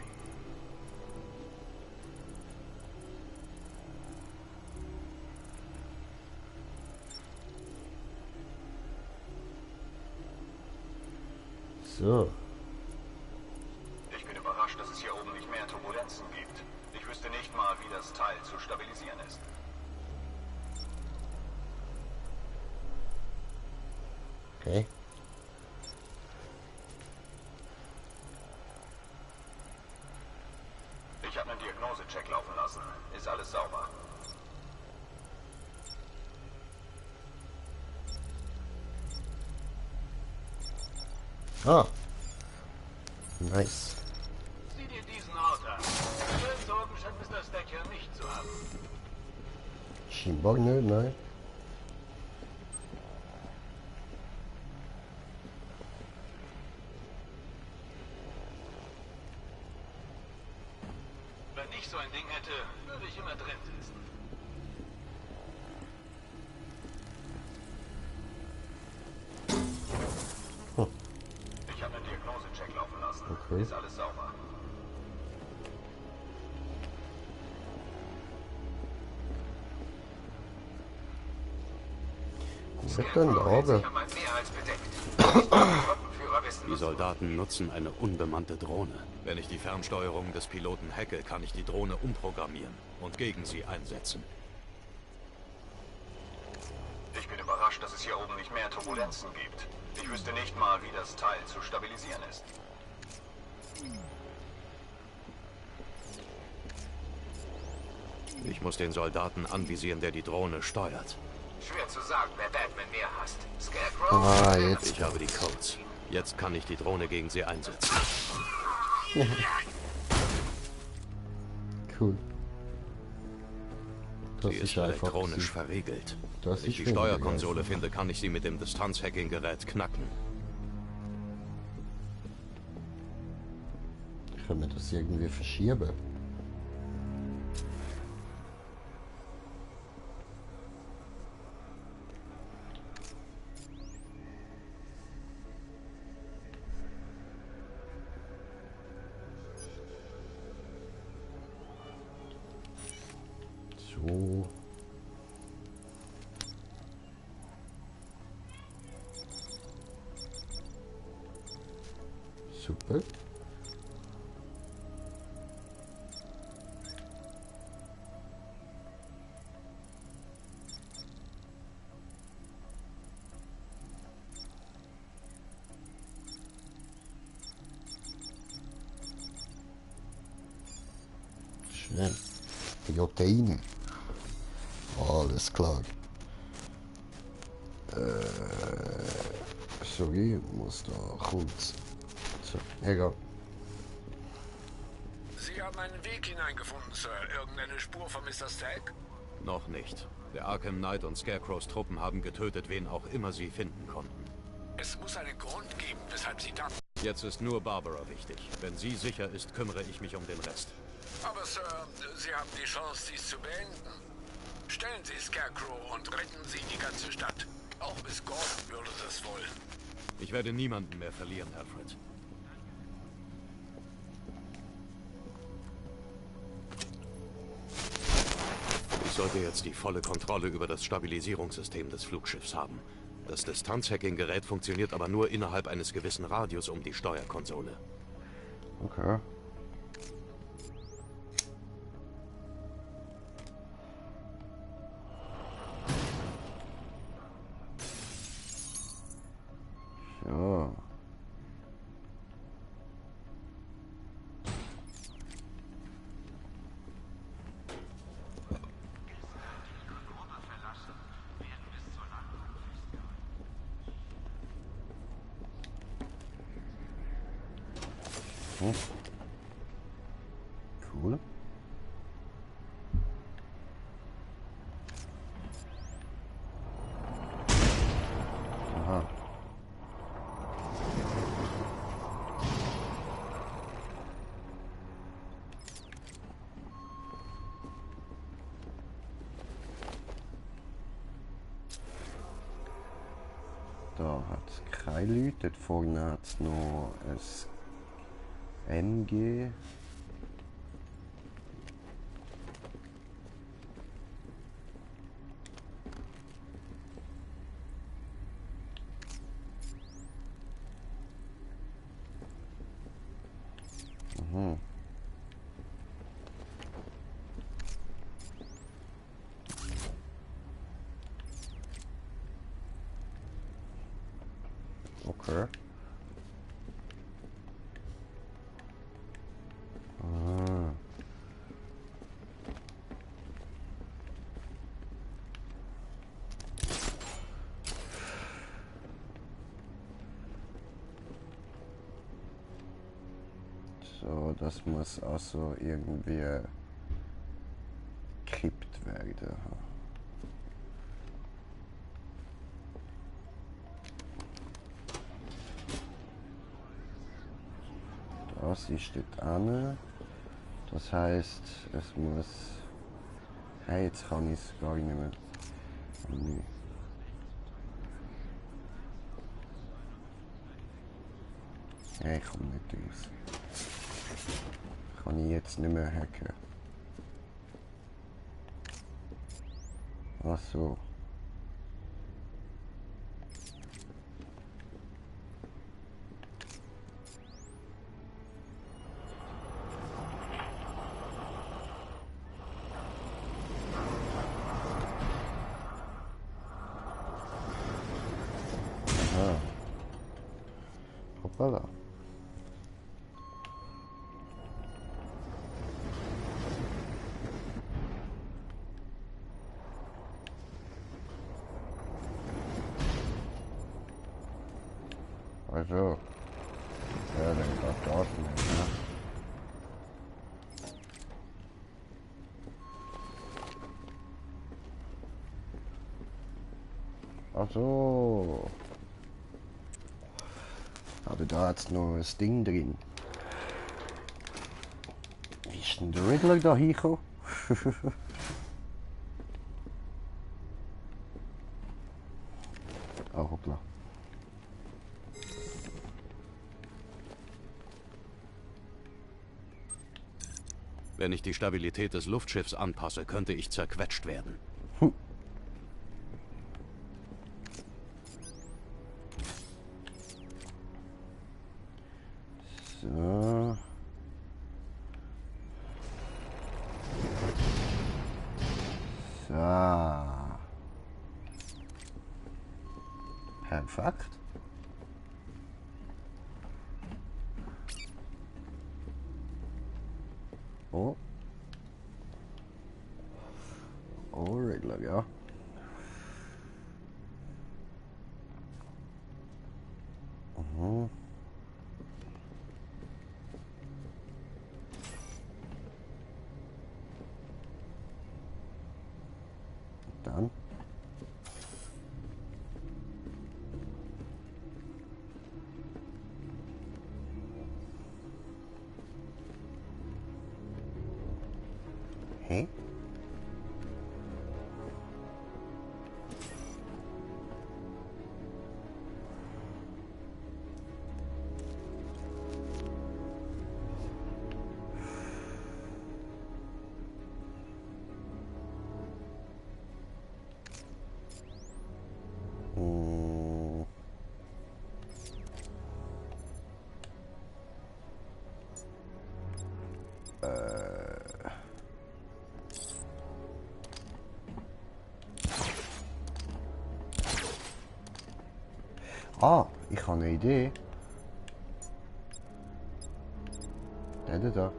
So. Ich bin überrascht, dass es hier oben nicht mehr Turbulenzen gibt. Ich wüsste nicht mal, wie das Teil zu stabilisieren ist. Okay. Ich habe einen Diagnosecheck laufen lassen. Ist alles sauber. Ah. Nice. Sieh dir diesen Ort an. Geldsorgen scheint Mr. Stacker nicht zu haben. Scheinbar nicht, nein. Wenn ich so ein Ding hätte, würde ich immer drin sitzen. Ich habe einen Diagnosecheck laufen lassen. Okay. Ist alles sauber. Die Soldaten nutzen eine unbemannte Drohne. Wenn ich die Fernsteuerung des Piloten hacke, kann ich die Drohne umprogrammieren und gegen sie einsetzen. Ich bin überrascht, dass es hier oben nicht mehr Turbulenzen gibt. Ich wüsste nicht mal, wie das Teil zu stabilisieren ist. Ich muss den Soldaten anvisieren, der die Drohne steuert. Schwer zu sagen, wer Batman mehr hasst. Scarecrow? Jetzt. Ich habe die Codes. Jetzt kann ich die Drohne gegen sie einsetzen. Cool. Das Sie ist einfach elektronisch sie. verriegelt. Das Wenn ich ist die weniger Steuerkonsole einfach. finde, kann ich sie mit dem Distanzhacking-Gerät knacken. Können wir das irgendwie verschieben? So. Super. Schön. Proteine. Alles klar. Sorry, muss da kurz. So, egal. Sie haben einen Weg hineingefunden, Sir. Irgendeine Spur von Mr. Stagg? Noch nicht. Der Arkham Knight und Scarecrows Truppen haben getötet, wen auch immer sie finden konnten. Es muss einen Grund geben, weshalb Sie da... Jetzt ist nur Barbara wichtig. Wenn sie sicher ist, kümmere ich mich um den Rest. Aber, Sir, Sie haben die Chance, dies zu beenden. Stellen Sie Scarecrow und retten Sie die ganze Stadt. Auch Miss Gordon würde das wollen. Ich werde niemanden mehr verlieren, Alfred. Ich sollte jetzt die volle Kontrolle über das Stabilisierungssystem des Flugschiffs haben. Das Distanzhacking-Gerät funktioniert aber nur innerhalb eines gewissen Radius um die Steuerkonsole. Okay. Ja. Hm. Cool. Aha. Da hat es keine Leute, dort vorne hat es noch ein MG. Mhm. Okay. Ah. So, das muss also irgendwie gekippt werden. Das ist dort an. Das heißt, es muss. Hey, jetzt kann ich es gar nicht mehr. Hey, ich komme nicht raus. Kann ich jetzt nicht mehr hacken. Ach so. Aha. Hoppala. Also. Ja, dann geht das nicht, ne? Also. Aber da hat's noch ein Ding drin. Wie ist denn der Riddler da hingekommen? Oh, hoppla. Wenn ich die Stabilität des Luftschiffs anpasse, könnte ich zerquetscht werden. So. So. Perfekt. Oh. Oh, Riddler, ja. Mhm. Dann. Hä? Ah, ich habe eine Idee. Der da.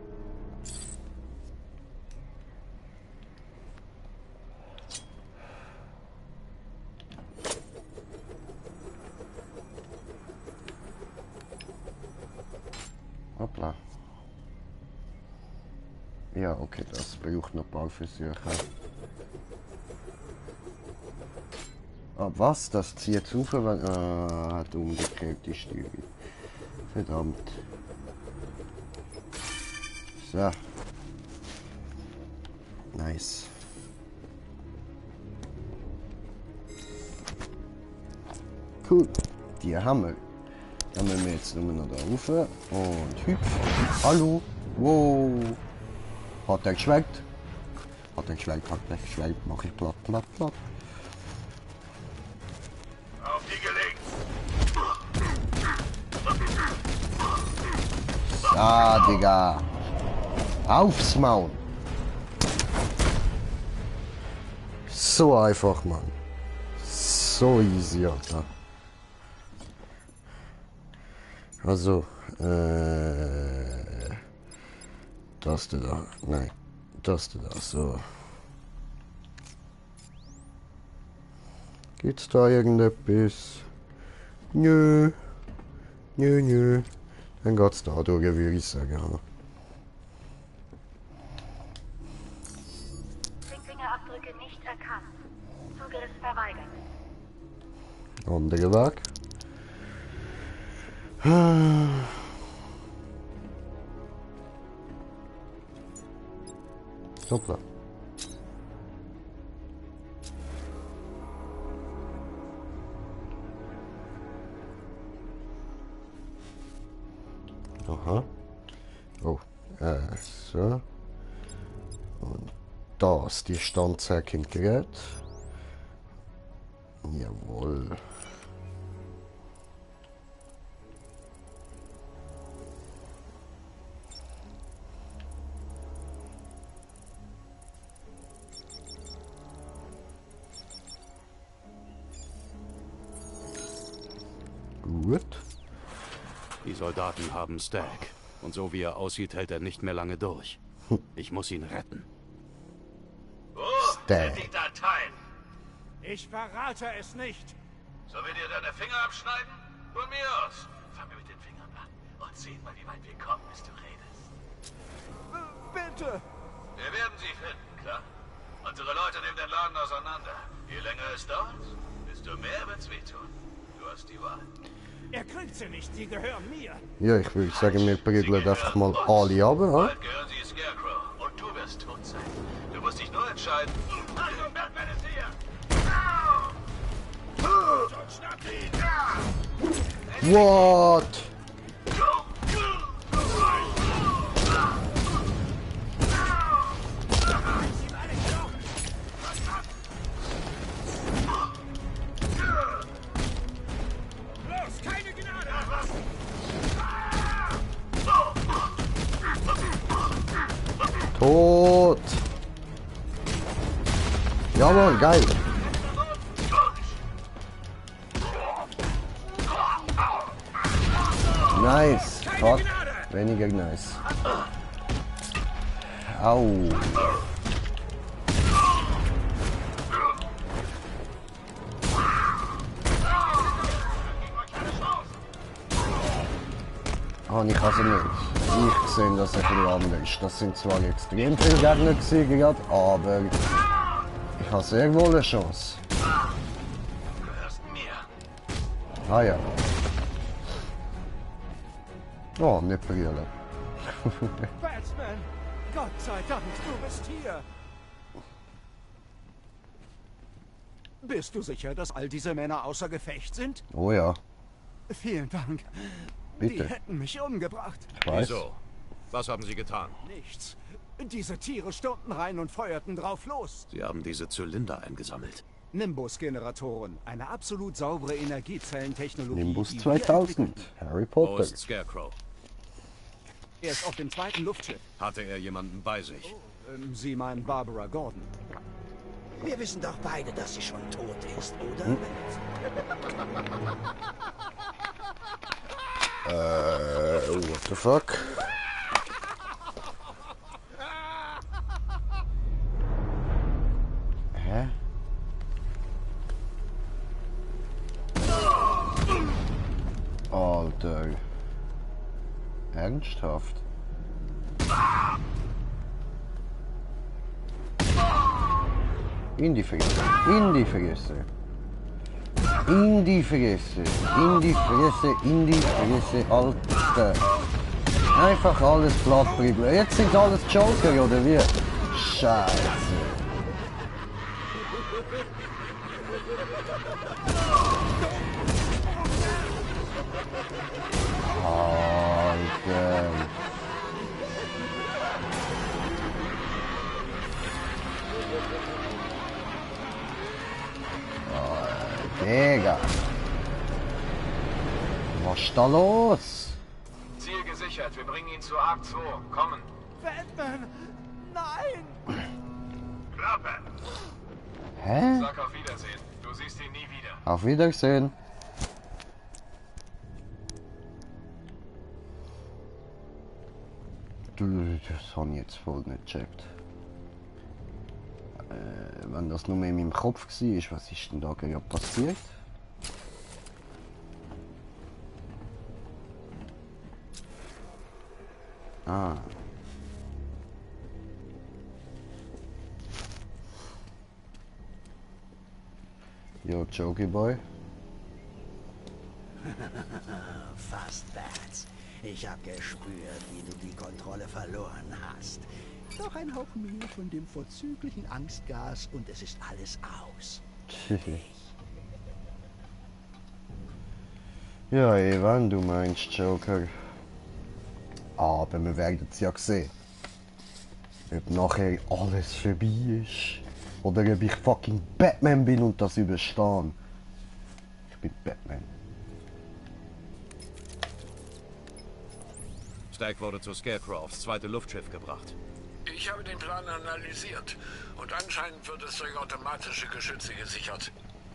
Hoppla. Ja, okay, das braucht noch ein paar Versuche. Ah, was? Das zieht zu, wenn... hat umgekehrt die Steuerung. Verdammt. So. Nice. Cool. Die haben wir. Dann müssen wir jetzt nur noch da rauf und hüpfen. Hallo. Wow. Hat er geschwenkt? Hat er geschwenkt, hat er geschwenkt. Mach ich platt, platt, platt. Auf die gelegt. Ah, Digga. Aufs Maul. So einfach, Mann. So easy, Alter. Also, das da. Nein, das da. So. Gibt's da irgendetwas? Nö. Nö, nö. Dann geht's da durch, würde ich sagen. Fingerabdrücke nicht erkannt. Zugriff verweigert. Andere Weg. Hoppla. Aha. Oh, so. Und das, die Standzeit im Gerät. Jawohl. Gut. Die Soldaten haben Stagg. Und so wie er aussieht, hält er nicht mehr lange durch. Ich muss ihn retten. Sind die Dateien? Ich verrate es nicht. Sollen wir dir deine Finger abschneiden? Von mir aus. Fang mir mit den Fingern an und sehen mal, wie weit wir kommen, bis du redest. Bitte. Wir werden sie finden, klar? Unsere Leute nehmen den Laden auseinander. Je länger es dauert, desto Desto mehr wird's wehtun. Du hast die Wahl. Er kriegt sie nicht, sie gehören mir. Ja, ich würde sagen, wir prügeln einfach mal alle ab, ha? Bald gehören sie Scarecrow und du wirst tot sein. Du musst dich nur entscheiden. Achtung, Batman ist hier! What? Los, keine Gnade! Tot! Jawohl, geil! Nice! Fuck. Weniger nice. Au! Ah, ich also nicht. Ich sehe das ein bisschen anders. Das sind zwar extrem viele Gegner gewesen gerade, aber ich habe sehr wohl eine Chance. Ah ja. Oh, nicht verlieren. Batman! Gott sei Dank, du bist hier! Bist du sicher, dass all diese Männer außer Gefecht sind? Oh ja. Vielen Dank. Bitte. Die hätten mich umgebracht. Ich weiß. Wieso? Was haben Sie getan? Nichts. Diese Tiere stürmten rein und feuerten drauf los. Sie haben diese Zylinder eingesammelt. Nimbus-Generatoren. Eine absolut saubere Energiezellentechnologie. Nimbus die wir 2000. Harry Wo Potter. ist Scarecrow? Er ist auf dem zweiten Luftschiff. Hatte er jemanden bei sich? Sie meinen Barbara Gordon. Wir wissen doch beide, dass sie schon tot ist, oder? What the fuck? Hä? Alter. Ernsthaft? In die Fresse. In die Fresse. In die Fresse. In die Fresse. In die Fresse. Alter. Einfach alles platt prügeln. Jetzt sind alles Joker, oder wie? Scheiße. Alter. Digga. Was ist da los? Ziel gesichert. Wir bringen ihn zu Arc 2. Kommen. Batman! Nein! Klappe! Hä? Sag auf Wiedersehen. Du siehst ihn nie wieder. Auf Wiedersehen. Das habe ich jetzt voll nicht gecheckt. Wenn das nur in meinem Kopf war, was ist denn da gerade passiert? Ah. Jo, Jokey Boy. Fast Bats. Ich hab gespürt, wie du die Kontrolle verloren hast. Noch ein Hauch mehr von dem vorzüglichen Angstgas und es ist alles aus. Ja, Evan, du meinst Joker. Aber wir werden es ja sehen. Ob nachher alles vorbei ist. Oder ob ich fucking Batman bin und das überstehe. Ich bin Batman. Stag wurde zu Scarecrow aufs zweite Luftschiff gebracht. Ich habe den Plan analysiert und anscheinend wird es durch automatische Geschütze gesichert.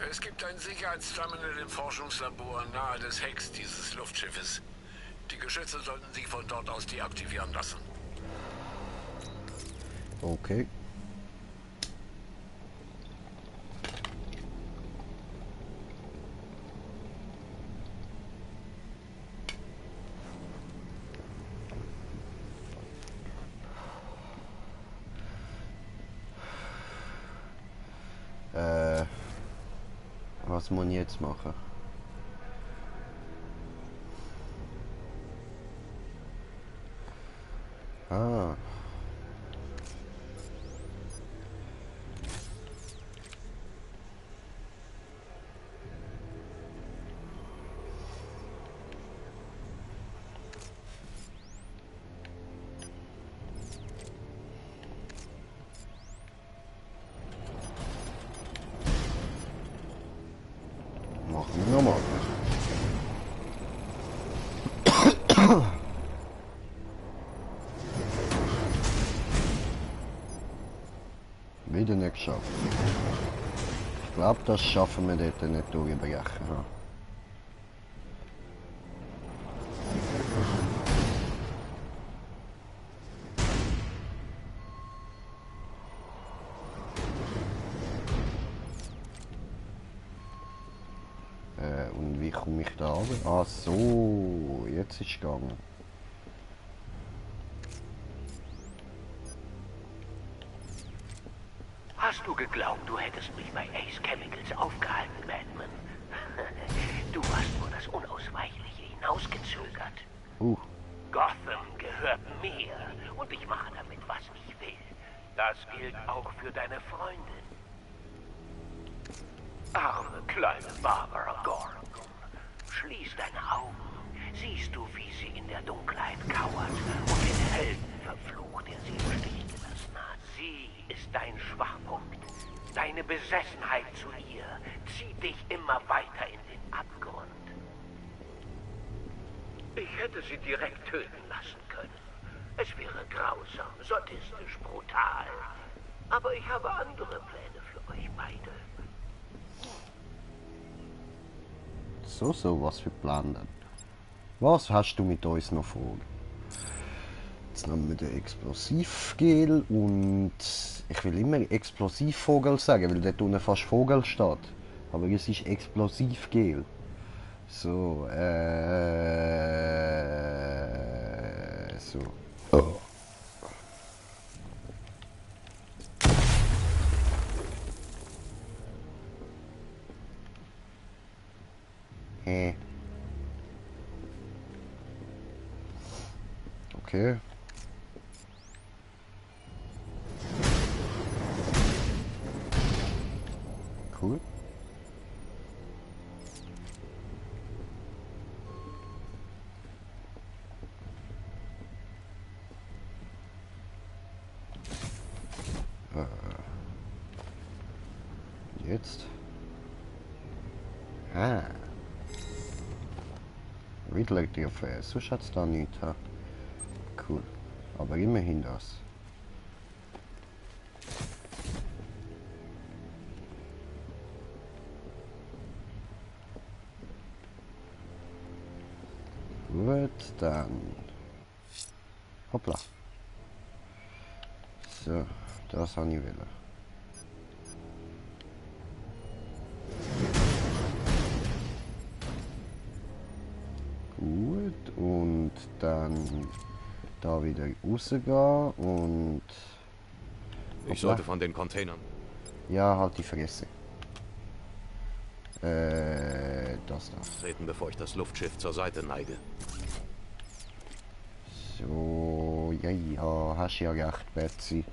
Es gibt ein Sicherheitsterminal im Forschungslabor nahe des Hecks dieses Luftschiffes. Die Geschütze sollten sich von dort aus deaktivieren lassen. Okay. Was Was muss ich jetzt machen? Ah. Machen wir nochmal. Wieder nicht geschafft. Ich glaube, das schaffen wir dort nicht durchbrechen. Und wie komme ich da runter? Ah so, jetzt ist es gegangen. Hast du geglaubt, du hättest mich bei Ace Chemicals aufgehalten, Batman? Du hast nur das Unausweichliche hinausgezögert. Gotham gehört mir und ich mache damit, was ich will. Das gilt auch für deine Freundin. Arme kleine Barbara Gordon. Schließ deine Augen. Siehst du, wie sie in der Dunkelheit kauert und den Helden verflucht, der sie im Stich gelassen hat. Sie ist dein Schwachpunkt. Deine Besessenheit zu ihr zieht dich immer weiter in den Abgrund. Ich hätte sie direkt töten lassen können. Es wäre grausam, sadistisch, brutal. Aber ich habe andere Pläne für euch beide. So, was für Pläne denn? Was hast du mit uns noch vor? Jetzt nehmen wir den Explosivgel und ich will immer Explosivvogel sagen, weil dort unten fast Vogel steht. Aber es ist Explosivgel. So, so. Oh. Okay. Cool. Jetzt. Ah. Riddler dir für so schaut's da nicht. Ha? Cool. Aber immerhin das. Gut, dann. Hoppla. So, das habe ich wollen. Gut, und dann da wieder rausgehen und... Ich sollte von den Containern. Ja, halt die Fresse. Das da. Treten, bevor ich das Luftschiff zur Seite neige. So, ja, hast ja recht, Betsy.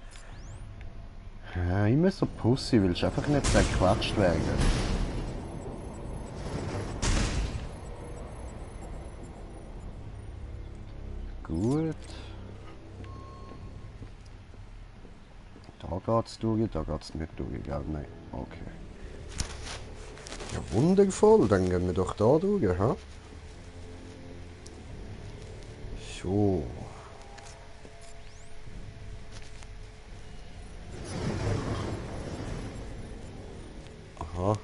Immer so Pussy, willst einfach nicht zerquatscht werden. Gut. Da geht's durch, da geht's nicht durch, gell? Nein. Okay. Ja, wundervoll, dann gehen wir doch da durch, ha? So. Aha.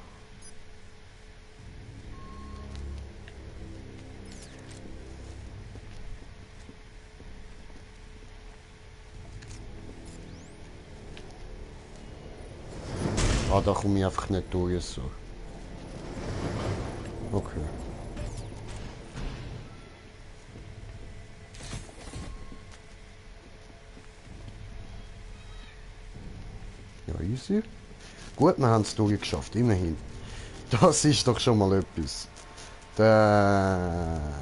Ah, da komme ich einfach nicht durch, so. Okay. Ja, easy. Gut, wir haben es durchgeschafft, immerhin. Das ist doch schon mal etwas. Dann...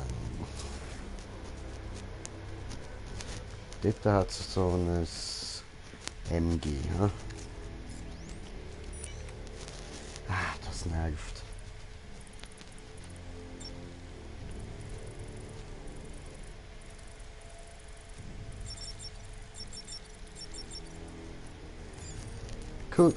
Dort hat es so ein MG. Hm? Ah, das nervt. Cool.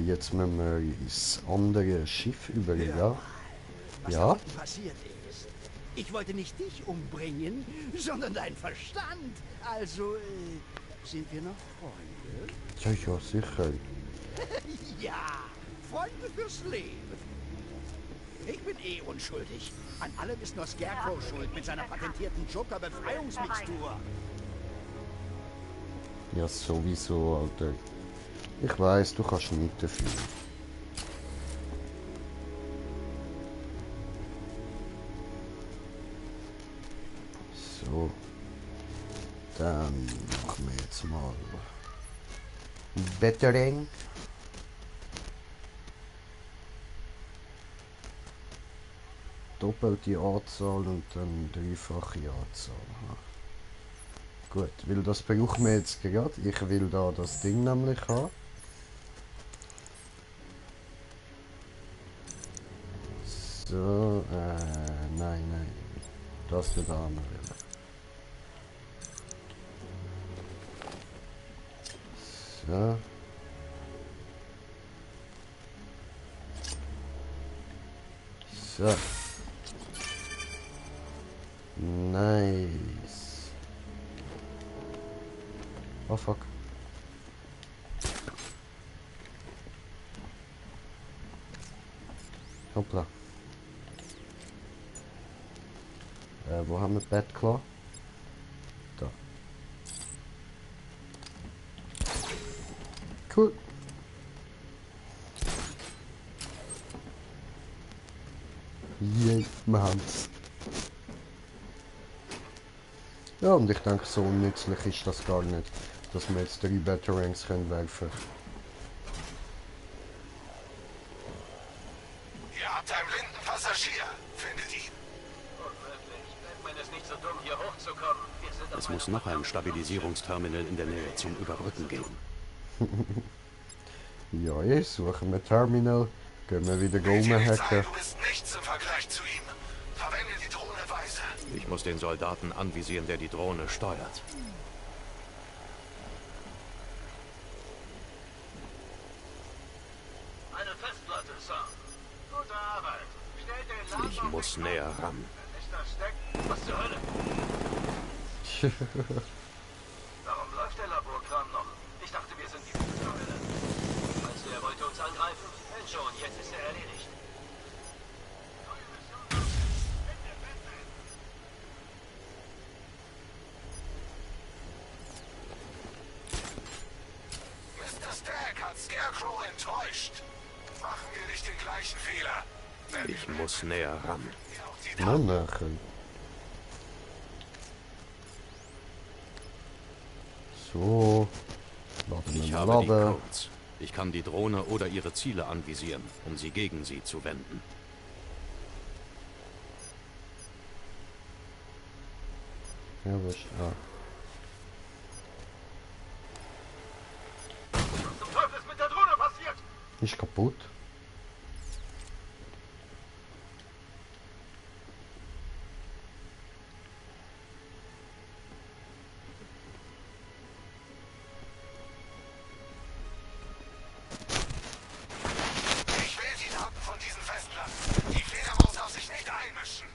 Jetzt müssen wir ins andere Schiff über, ja? Ja? Was passiert ist. Ich wollte nicht dich umbringen, sondern deinen Verstand. Also, sind wir noch Freunde? Ja, ja, sicher. Ja, Freunde fürs Leben. Ich bin eh unschuldig. An allem ist nur Scarecrow schuld mit seiner patentierten Joker-Befreiungsmixtur. Ja, sowieso, Alter. Ich weiß, du kannst nicht dafür. So. Dann machen wir jetzt mal Bettering. Doppelte Anzahl und dann dreifache Anzahl. Gut, weil das brauchen wir jetzt gerade. Ich will da das Ding nämlich haben. So, nein. Das wird auch noch will. So. So. Nice. Oh fuck. Hoppla. Wo haben wir Batclaw? Da. Cool. Yay, wir haben's. Ja, und ich denke, so unnützlich ist das gar nicht, dass wir jetzt 3 Batarangs können werfen. Ihr habt einen blinden Passagier. Findet ihn. Unmöglich. Batman ist nicht so dumm, hier hochzukommen. Wir sind Es muss noch ein Stabilisierungsterminal in der Nähe zum Überbrücken geben. Ja, jetzt suchen wir Terminal. Gehen wir wieder rumhacken. Du bist nichts im Vergleich zu ihm. Verwende die Drohne weise. Ich muss den Soldaten anvisieren, der die Drohne steuert. eine Festplatte, Sir. Gute Arbeit. Stellt den Laden Ich muss näher ran. Ist das Stack? Was zur Hölle? Warum läuft der Laborkram noch? Ich dachte, wir sind die Hölle. Also, er wollte uns angreifen? Wenn schon, jetzt ist er erledigt. Mr. Stack hat Scarecrow enttäuscht. Machen wir nicht den gleichen Fehler. Ich muss näher ran. Monarchen. So. Ich habe die Codes. Ich kann die Drohne oder ihre Ziele anvisieren, um sie gegen sie zu wenden. Ja, was? Ah. Was zum Teufel ist mit der Drohne passiert? Ist kaputt. Ich will die Daten von diesen Festplatten. Die Fledermaus darf sich nicht einmischen.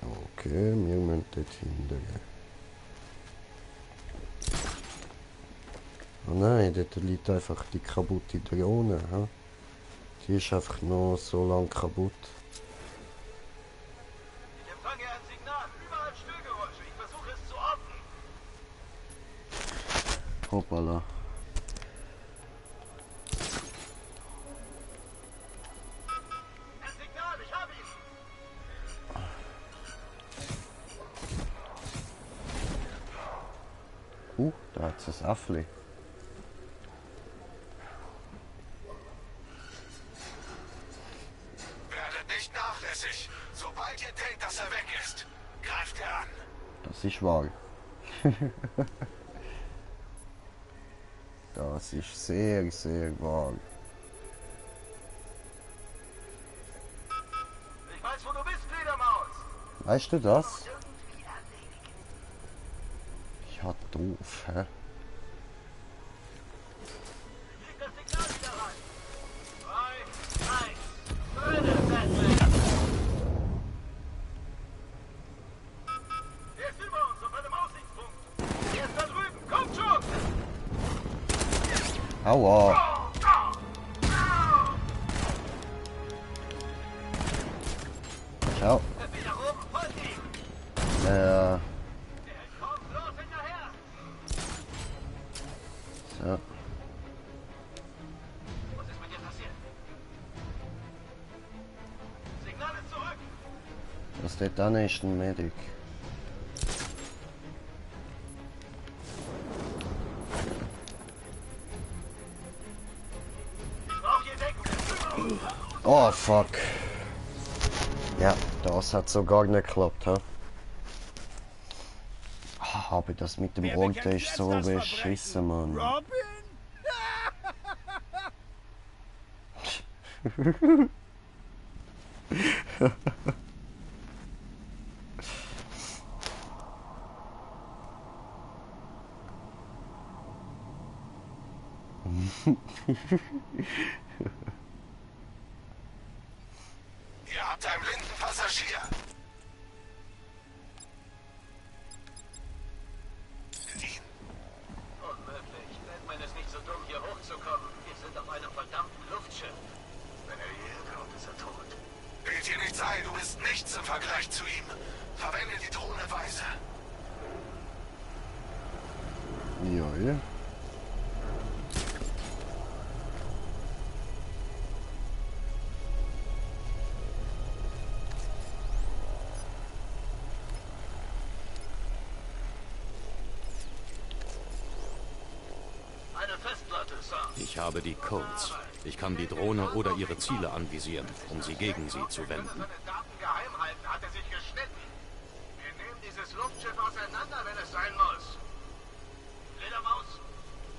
Okay, wir müssen dort hinten. Oh nein, dort liegt einfach die kaputte Drohne. Ha? Die ist einfach noch so lang kaputt. Ich empfange ein Signal. Überall Störgeräusche. Ich versuche es zu orten. Hoppala. Da hat es ein Äffli. Werdet nicht nachlässig. Sobald ihr denkt, dass er weg ist, greift er an. Das ist wahr. Das ist sehr, sehr wahr. Ich weiß, wo du bist, Fledermaus. Weißt du das? Ja, doof, hä? Leg das Signal wieder rein. 3, 1, Brille, Batman. Der ist über uns auf einem Aussichtspunkt. Der ist da drüben. Kommt schon! Aua. Ciao. So. Was ist mit dir passiert? Signal ist zurück. Was steht da ist ein Medic. Oh fuck. Ja, das hat so gar nicht geklappt, hä? Aber das mit dem Orte ist so beschissen, Mann. Robin? Ihr habt einen blinden Passagier. Unmöglich. Batman ist nicht so dumm, hier hochzukommen. Wir sind auf einem verdammten Luftschiff. Wenn er hierher kommt, ist er tot. Bild dir nichts ein, du bist nichts im Vergleich zu ihm. Verwende die Drohne weise. Ja, ja. Eine Festplatte, Sir. Ich habe die Codes. Ich kann die Drohne oder ihre Ziele anvisieren, um sie gegen sie zu wenden. Seine Daten geheim halten, hat er sich geschnitten. Wir nehmen dieses Luftschiff auseinander, wenn es sein muss. Fledermaus,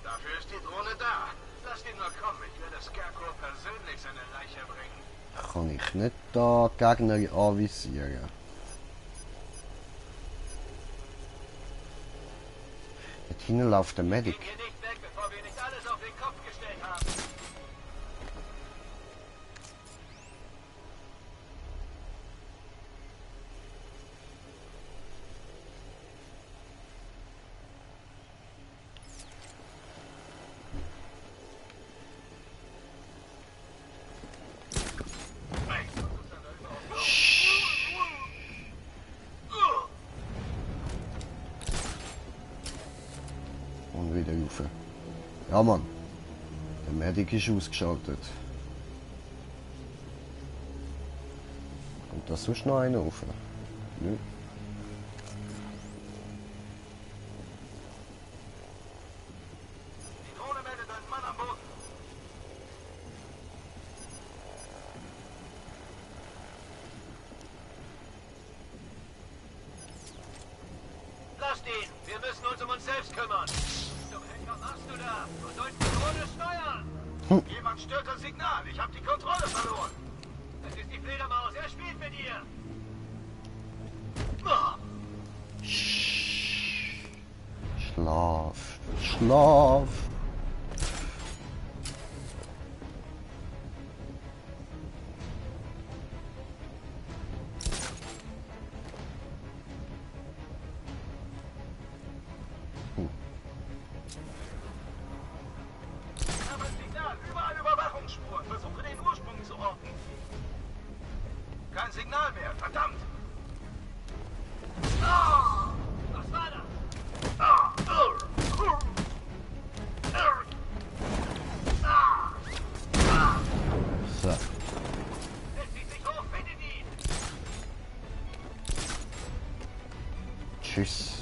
dafür ist die Drohne da. Lasst ihn nur kommen, ich werde Scarecrow persönlich seine Leiche bringen. Kann ich nicht da Gegner anvisieren? Dort hinten läuft der Medic. Gehen hier nicht weg, bevor wir nicht alles auf den Kopf gestellt haben. Und wieder rauf. Ja, Mann. Der Medic ist ausgeschaltet. Und da sonst noch einer rauf? Nö. Die Drohne meldet einen Mann am Boden. Lasst ihn! Wir müssen uns um uns selbst kümmern. Zum Henker machst du da? Du sollst die Drohne steuern. Jemand stört das Signal. Ich habe die Kontrolle verloren. Es ist die Fledermaus. Er spielt mit ihr. Oh. Schlaf. Schlaf. Ich habe ein Signal. Überall Überwachungsspuren. Versuche den Ursprung zu orten. Kein Signal mehr. Verdammt. Oh! Was war das? So. Er zieht sich hoch. Findet ihn. Tschüss.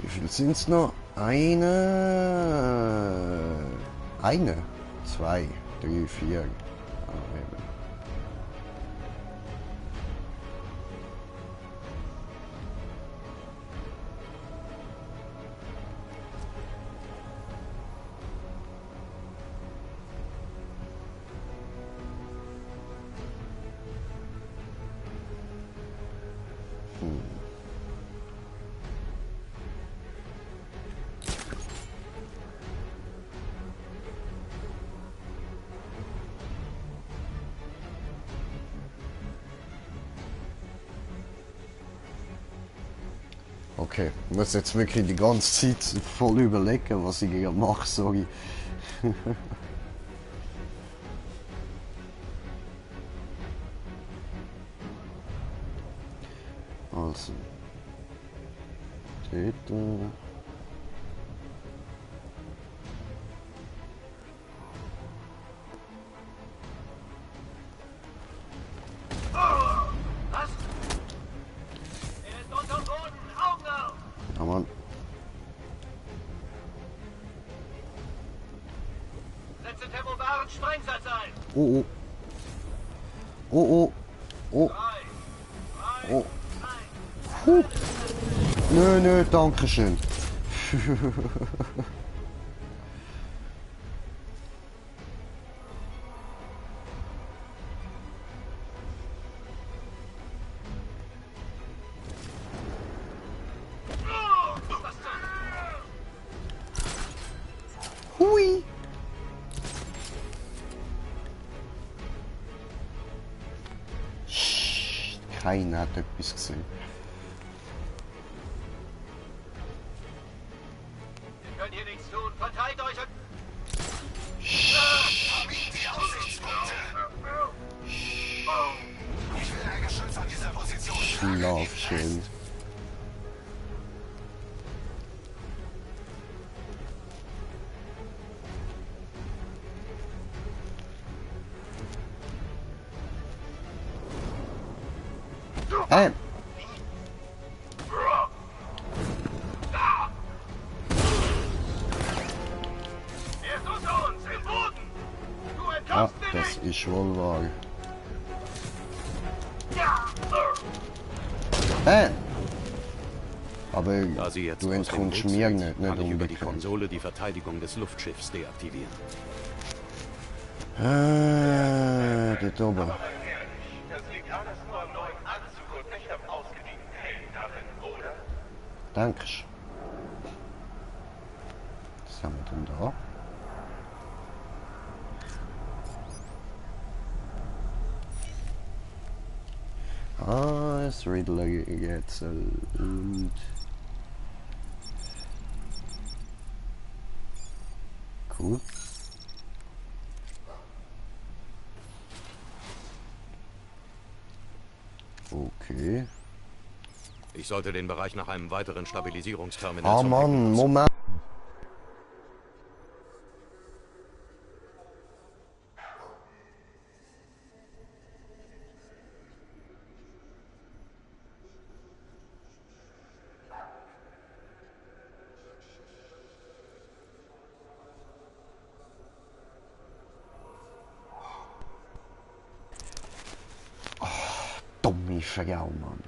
Wie viel sind es noch? Eine, 2, 3, 4. Okay, ich muss jetzt wirklich die ganze Zeit voll überlegen, was ich hier mache, sorry. Also. Treten. Was? Er ist unterm Boden! Augen auf! Ja, Mann. Setze thermobaren Sprengsatz ein! Oh, oh. Oh, oh. Oh. Oh. Nö, nö, danke schön. Hui. Keiner hat etwas gesehen. Ihr könnt hier nichts tun. Verteilt euch und... Die Aussichtspunkte. Ich will ein Geschütz an dieser Position. Schlafschön. Ah, das ist wohl wahr. Aber Da Sie jetzt du aus dem entkommst Weg mir sind, nicht kann ich über die unbekannt. Konsole die Verteidigung des Luftschiffs deaktivieren. Dort oben. Das liegt alles nur am neuen Anzug und nicht am ausgedienten Helm darin, oder? Dankeschön. Was haben wir denn da? Ah, das Riddler jetzt und cool. Okay. Ich sollte den Bereich nach einem weiteren Stabilisierungsterminal Ah zum Mann, Blicken Moment. Dumme Frau, Mann.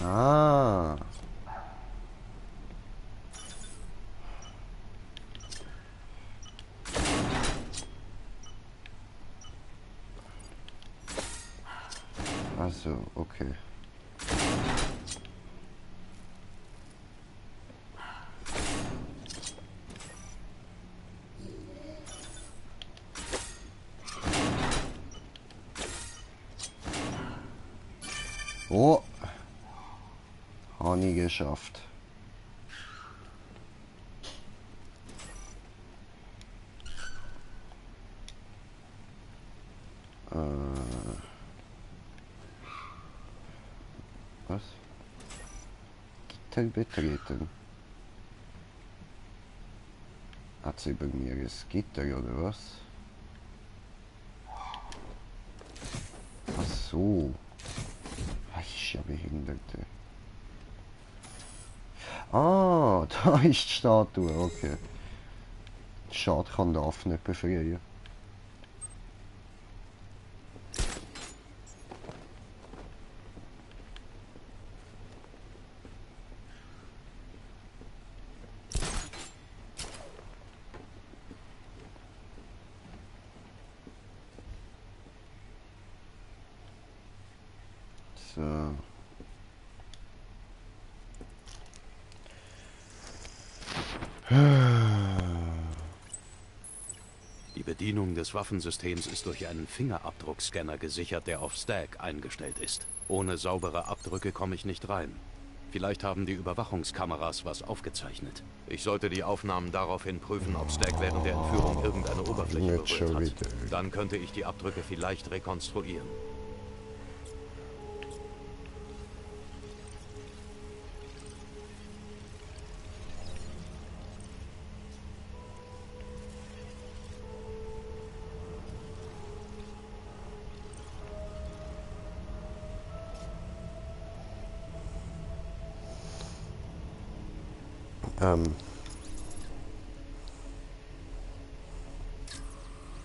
Ah. Also, okay. Oh. geschafft. Was? Gitter betreten. Hat sie bei mir ein Gitter oder was? Ach so. Ich ja Behinderte. Ah, da ist die Statue, okay. Schade, kann darf nicht befreien. So. Die Bedienung des Waffensystems ist durch einen Fingerabdruckscanner gesichert, der auf Stagg eingestellt ist. Ohne saubere Abdrücke komme ich nicht rein. Vielleicht haben die Überwachungskameras was aufgezeichnet. Ich sollte die Aufnahmen daraufhin prüfen, ob Stagg während der Entführung irgendeine Oberfläche berührt hat. Dann könnte ich die Abdrücke vielleicht rekonstruieren.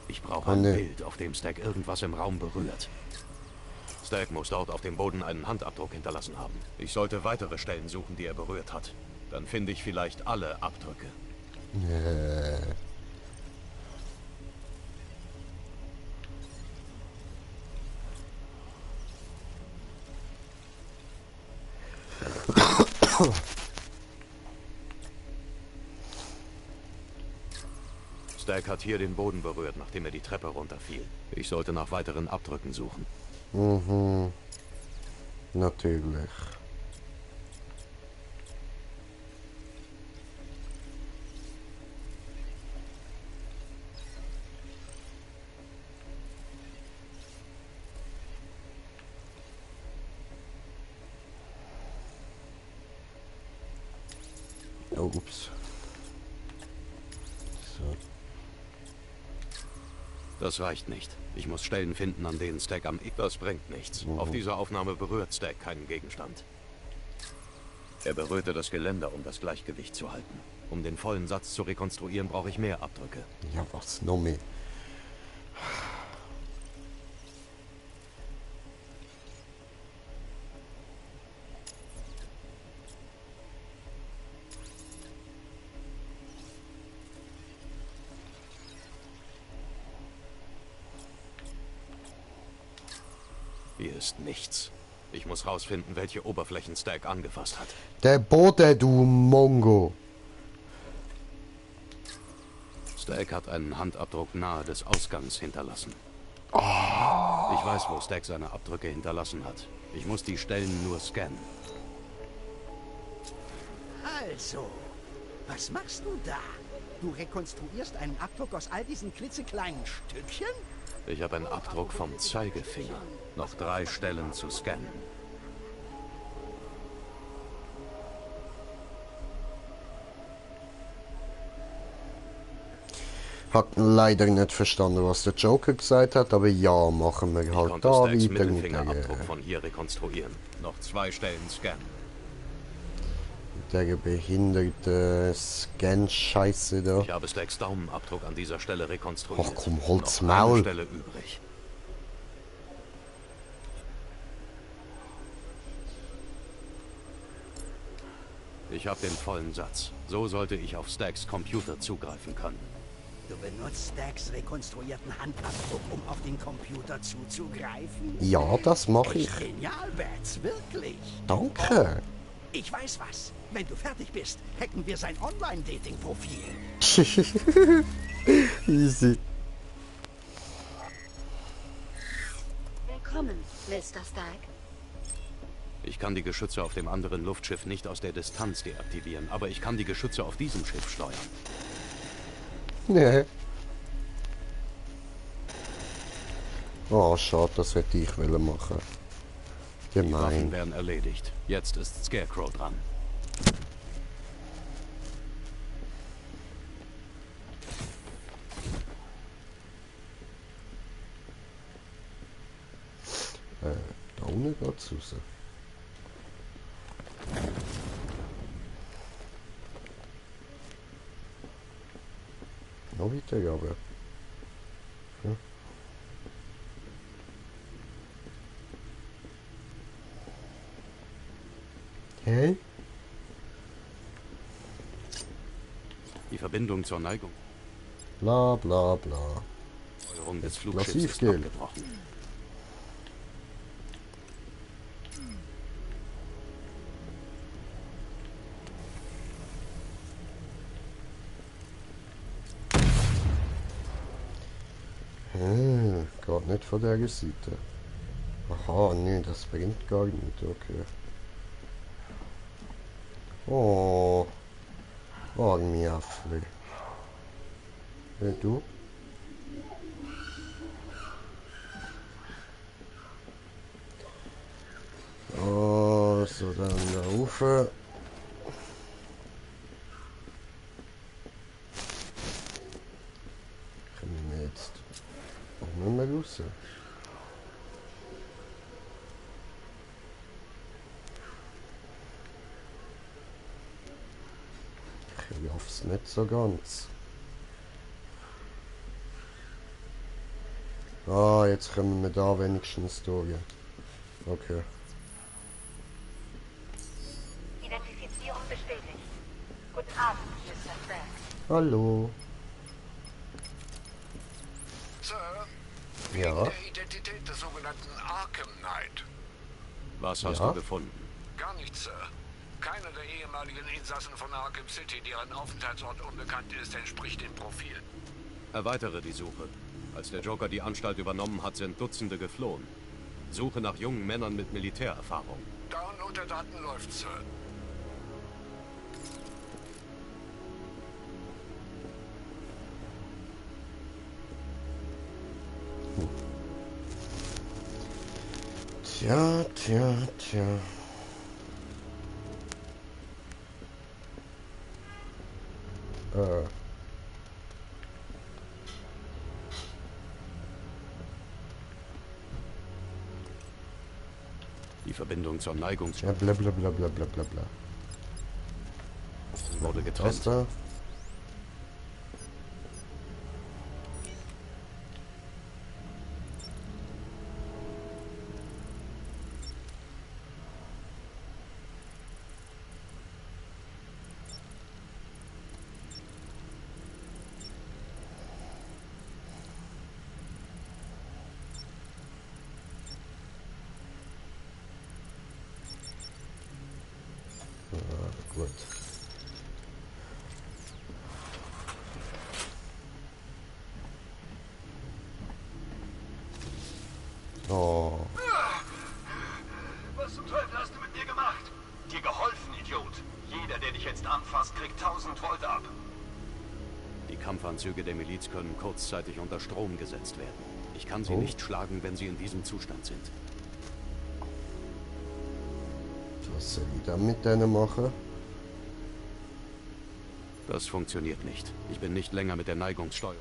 Ich brauche ein Bild, auf dem Stagg irgendwas im Raum berührt. Stagg muss dort auf dem Boden einen Handabdruck hinterlassen haben. Ich sollte weitere Stellen suchen, die er berührt hat. Dann finde ich vielleicht alle Abdrücke. Stagg hat hier den Boden berührt, nachdem er die Treppe runterfiel. Ich sollte nach weiteren Abdrücken suchen. Mhm. Natürlich. Oh, ups. So. Das reicht nicht. Ich muss Stellen finden, an denen Stagg am... Das bringt nichts. Auf dieser Aufnahme berührt Stagg keinen Gegenstand. Er berührte das Geländer, um das Gleichgewicht zu halten. Um den vollen Satz zu rekonstruieren, brauche ich mehr Abdrücke. Ja, was noch mehr? Hier ist nichts. Ich muss rausfinden, welche Oberflächen Stagg angefasst hat. Der Boden, du Mongo. Stagg hat einen Handabdruck nahe des Ausgangs hinterlassen. Ich weiß, wo Stagg seine Abdrücke hinterlassen hat. Ich muss die Stellen nur scannen. Also, was machst du da? Du rekonstruierst einen Abdruck aus all diesen klitzekleinen Stückchen? Ich habe einen Abdruck vom Zeigefinger. Noch 3 Stellen zu scannen. Hat leider nicht verstanden, was der Joker gesagt hat, aber ja, machen wir halt da weiter mit der Mittelfingerabdruck von hier rekonstruieren. Noch 2 Stellen scannen. Der behinderte Scan-Scheiße da. Ich habe Staggs Daumenabdruck an dieser Stelle rekonstruiert. Ach komm, holt's noch eine Maul. Stelle übrig. Ich habe den vollen Satz. So sollte ich auf Staggs Computer zugreifen können. Du benutzt Staggs rekonstruierten Handabdruck, um auf den Computer zuzugreifen? Ja, das mache ich. Genial, Bats, wirklich. Danke. Ich weiß was. Wenn du fertig bist, hacken wir sein Online-Dating-Profil. Easy. Willkommen, Mr. Stagg. Ich kann die Geschütze auf dem anderen Luftschiff nicht aus der Distanz deaktivieren, aber ich kann die Geschütze auf diesem Schiff steuern. Nee. Oh, schade, das hätte ich wollen machen. Die Waffen Gemein. werden erledigt. Jetzt ist Scarecrow dran. Da unten geht's raus. Noch weiter, aber. Ja. Hey? Die Verbindung zur Neigung. Bla bla bla. Steuerung des Flugschiffs ist Explosivgel. abgebrochen. Geht nicht von der Seite. Aha, nee, das bringt gar nicht, okay. Oh. Oh, Miafli. Du? Oh, so dann da rauf. Können wir jetzt auch nicht mehr raus? Ich hoffe es nicht so ganz. Ah, jetzt können wir da wenigstens durch. Okay. Identifizierung bestätigt. Guten Abend, Mr. Frank. Hallo. Sir, Ja. wegen der Identität des sogenannten Arkham Knight. Was hast Ja? du gefunden? Gar nichts, Sir. Keiner der ehemaligen Insassen von Arkham City, deren Aufenthaltsort unbekannt ist, entspricht dem Profil. Erweitere die Suche. Als der Joker die Anstalt übernommen hat, sind Dutzende geflohen. Suche nach jungen Männern mit Militärerfahrung. Download der Daten läuft, Sir. Tja, tja, tja. Die Verbindung zur Neigungs... Ja, bla bla bla bla bla bla bla. wurde Was getrennt. da? Gut. Oh. Was zum Teufel hast du mit mir gemacht? Dir geholfen, Idiot. Jeder, der dich jetzt anfasst, kriegt 1000 Volt ab. Die Kampfanzüge der Miliz können kurzzeitig unter Strom gesetzt werden. Ich kann sie Oh. nicht schlagen, wenn sie in diesem Zustand sind. Was soll ich dann mit denen machen? Das funktioniert nicht. Ich bin nicht länger mit der Neigungssteuerung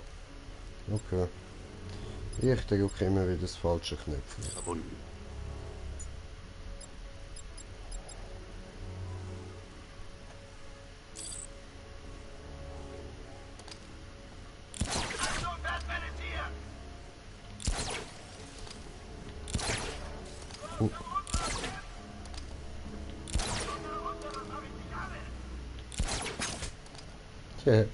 Okay. Ich drücke immer wieder das falsche Knöpfchen. verbunden. Achtung, Batman ist hier! Tja.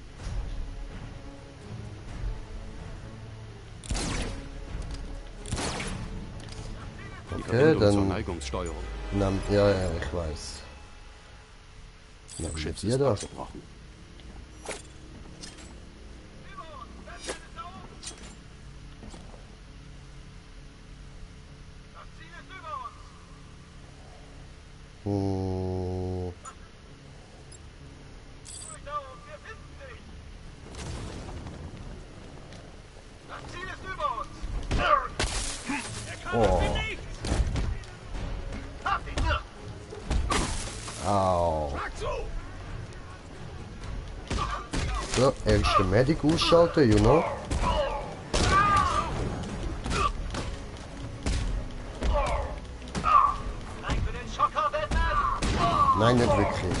Die Okay, Verbindung zur dann Neigungssteuerung. ja, ich weiß. Schiff Ihr ist da? abgebrochen. Oh. Au. So, erste Medic ausschalten, you know. Nein, nicht wirklich.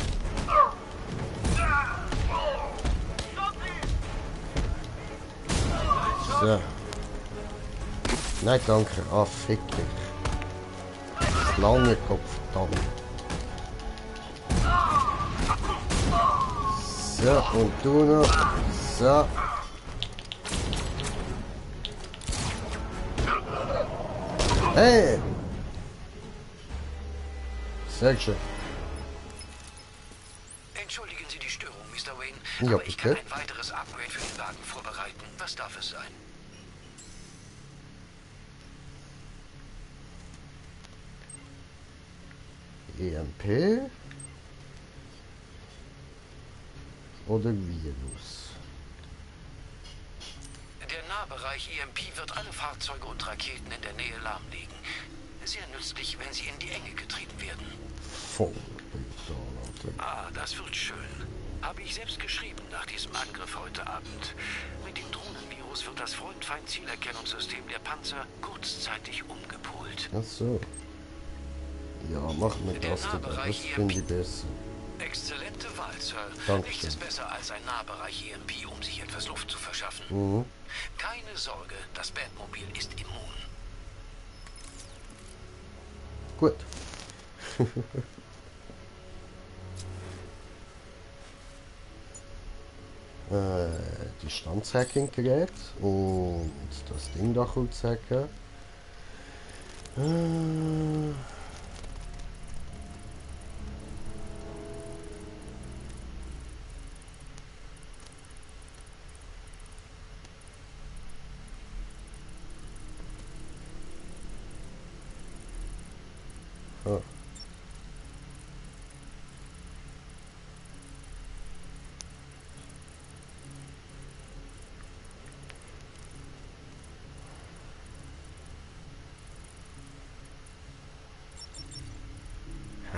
So. Nein, danke. Ah, fick dich. Das lange Kopf, verdammt. So, und du noch. So. Hey! Sehr schön. Entschuldigen Sie die Störung, Mr. Wayne, Ja, aber ich kann bitte. ein weiteres Upgrade für den Wagen vorbereiten. Was darf es sein? EMP oder Virus? Der Nahbereich EMP wird alle Fahrzeuge und Raketen in der Nähe lahmlegen. Sehr nützlich, wenn sie in die Enge getrieben werden. Voll. Ah, das wird schön. Habe ich selbst geschrieben nach diesem Angriff heute Abend. Mit dem Drohnenvirus wird das Freund-Feind-Zielerkennungssystem der Panzer kurzzeitig umgepolt. Ach so. Ja, mach mir das da. Das finde ich besser. Exzellente Wahl, Sir. Danke. Nichts ist besser als ein Nahbereich EMP, um sich etwas Luft zu verschaffen. Mhm. Keine Sorge, das Batmobil ist immun. Gut. Distanzhacking-Gerät und das Ding da kurz hacken.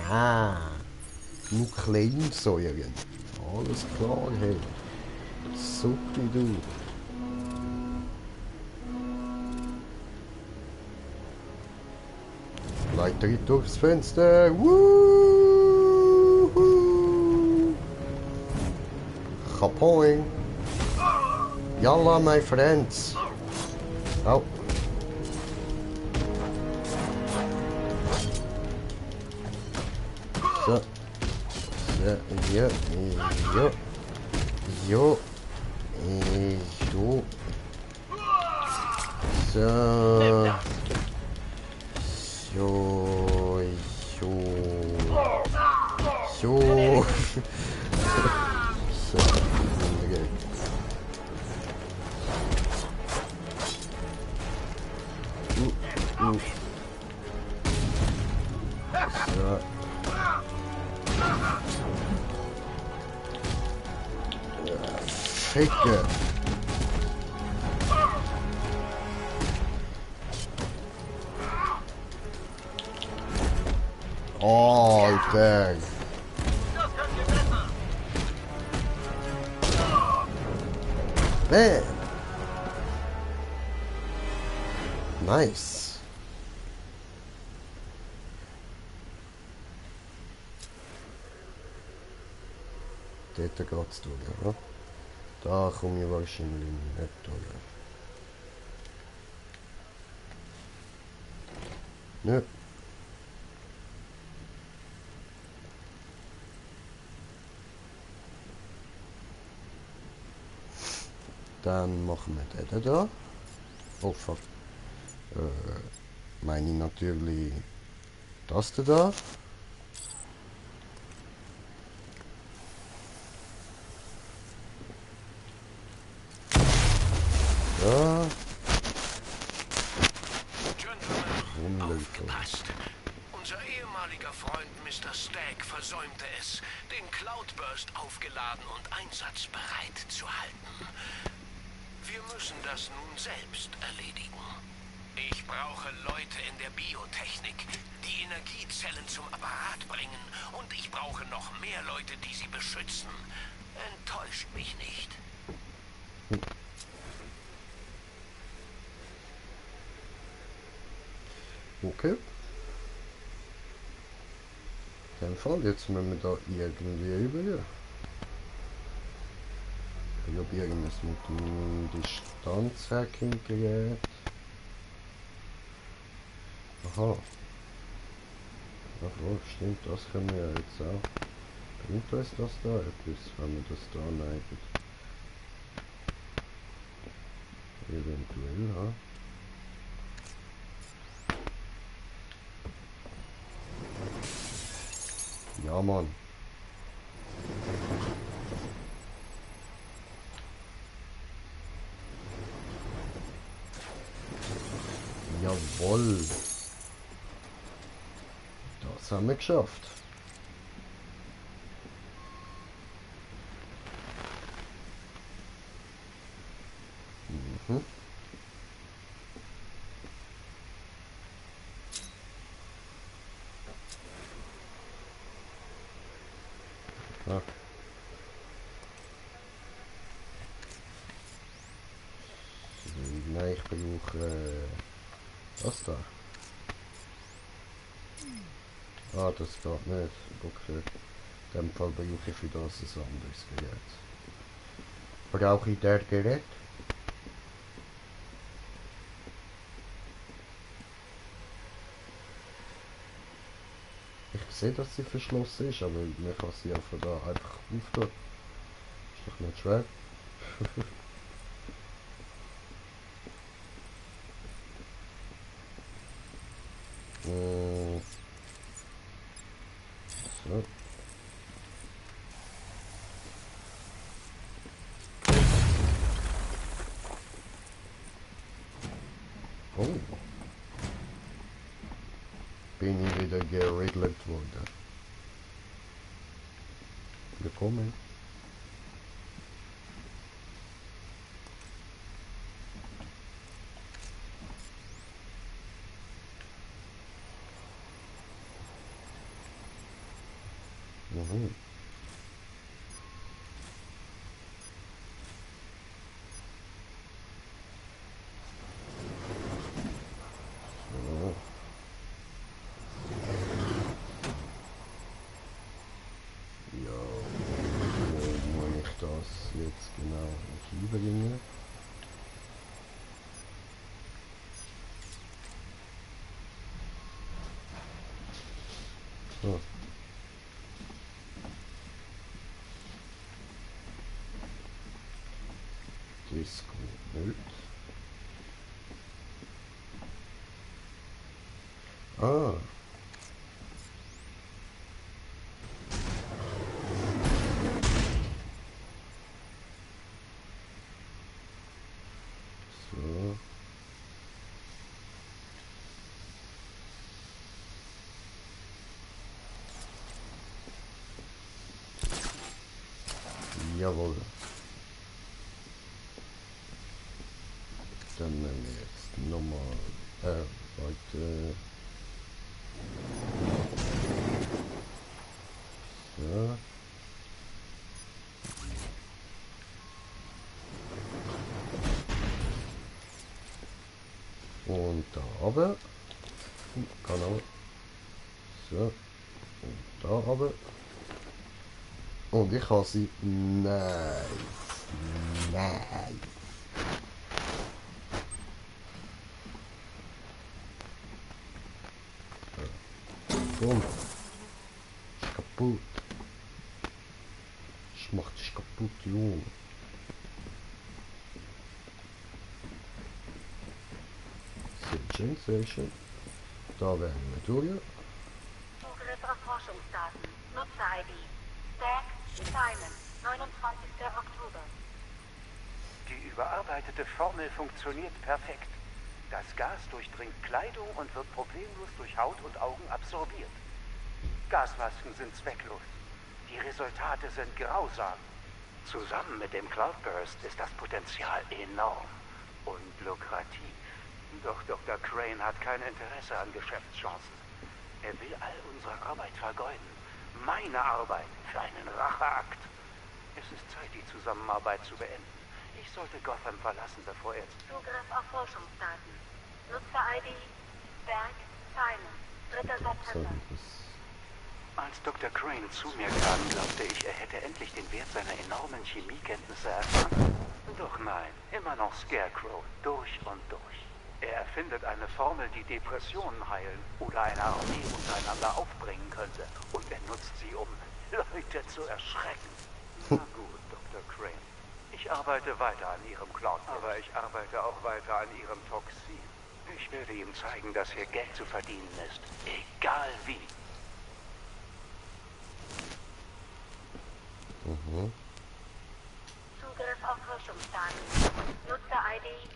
Ah. Nukleinsäuren. Alles klar, hey. Super, du. Leiter durchs Fenster. Woohoo! Kapoing. Yalla, my friends. Oh. So. Ja, ja, ja. Jo. Jo. So. Jo. Jo. Jo. So. Okay. So. Ficke. Oh, Alter. Man. Nice. Dort geht's durch, ja? Da komme ich wahrscheinlich nicht durch. Nö. Dann machen wir den da. Oh fuck. Meine ich natürlich das da. Ja. Aufgepasst. Unser ehemaliger Freund Mr. Stagg versäumte es, den Cloudburst aufgeladen und einsatzbereit zu halten. Wir müssen das nun selbst erledigen. Ich brauche Leute in der Biotechnik, die Energiezellen zum Apparat bringen. Und ich brauche noch mehr Leute, die sie beschützen. Enttäuscht mich nicht. Okay. In dem Fall, jetzt müssen wir da irgendwie über. Ich habe irgendwas mit dem Distanzhacking-Gerät. Aha. Ach, stimmt, das können wir ja jetzt auch. Bringt uns das da etwas, wenn wir das da neigen? Eventuell, ja. Ja, Mann. Jawohl. Das haben wir geschafft. Mhm. Ah. Nein, ich brauche das da. Ah, das geht nicht. Okay. In dem Fall brauche ich für das ein anderes Gerät. Brauche ich das Gerät? Ich sehe, dass sie verschlossen ist, aber man kann sie einfach da einfach auftun. Ist doch nicht schwer. So. Oh. Bin ich wieder geriddelt worden. Willkommen. Mhm. So. Ja, wo muss ich das jetzt genau hinbringen? So. Disco nicht. Ah. So. Jawohl. Dann nehmen wir jetzt nochmal weiter. So. Und da runter. Genau. So. Und da runter. Und ich habe sie. Nein. Nein. Komm. Ist kaputt. Ich mach dich kaputt, Junge. Sehr schön. Da werden wir durch. Zugriff auf Forschungsdaten. Nutzer-ID. Stagg, Simon, 29. Oktober. Die überarbeitete Formel funktioniert perfekt. Das Gas durchdringt Kleidung und wird problemlos durch Haut und Augen absorbiert. Gasmasken sind zwecklos. Die Resultate sind grausam. Zusammen mit dem Cloudburst ist das Potenzial enorm und lukrativ. Doch Dr. Crane hat kein Interesse an Geschäftschancen. Er will all unsere Arbeit vergeuden. Meine Arbeit für einen Racheakt. Es ist Zeit, die Zusammenarbeit zu beenden. Ich sollte Gotham verlassen, bevor er... Zugriff auf Forschungsdaten. Nutzer-ID, Berg, Simon, 3. September. Als Dr. Crane zu mir kam, glaubte ich, er hätte endlich den Wert seiner enormen Chemiekenntnisse erfahren. Doch nein, immer noch Scarecrow, durch und durch. Er erfindet eine Formel, die Depressionen heilen oder eine Armee untereinander aufbringen könnte. Und er nutzt sie, um Leute zu erschrecken. Na gut, Dr. Crane. Ich arbeite weiter an Ihrem Cloud, aber ich arbeite auch weiter an Ihrem Toxin. Ich werde ihm zeigen, dass hier Geld zu verdienen ist. Egal wie. Zugriff auf Forschungsdaten. Nutzer-ID,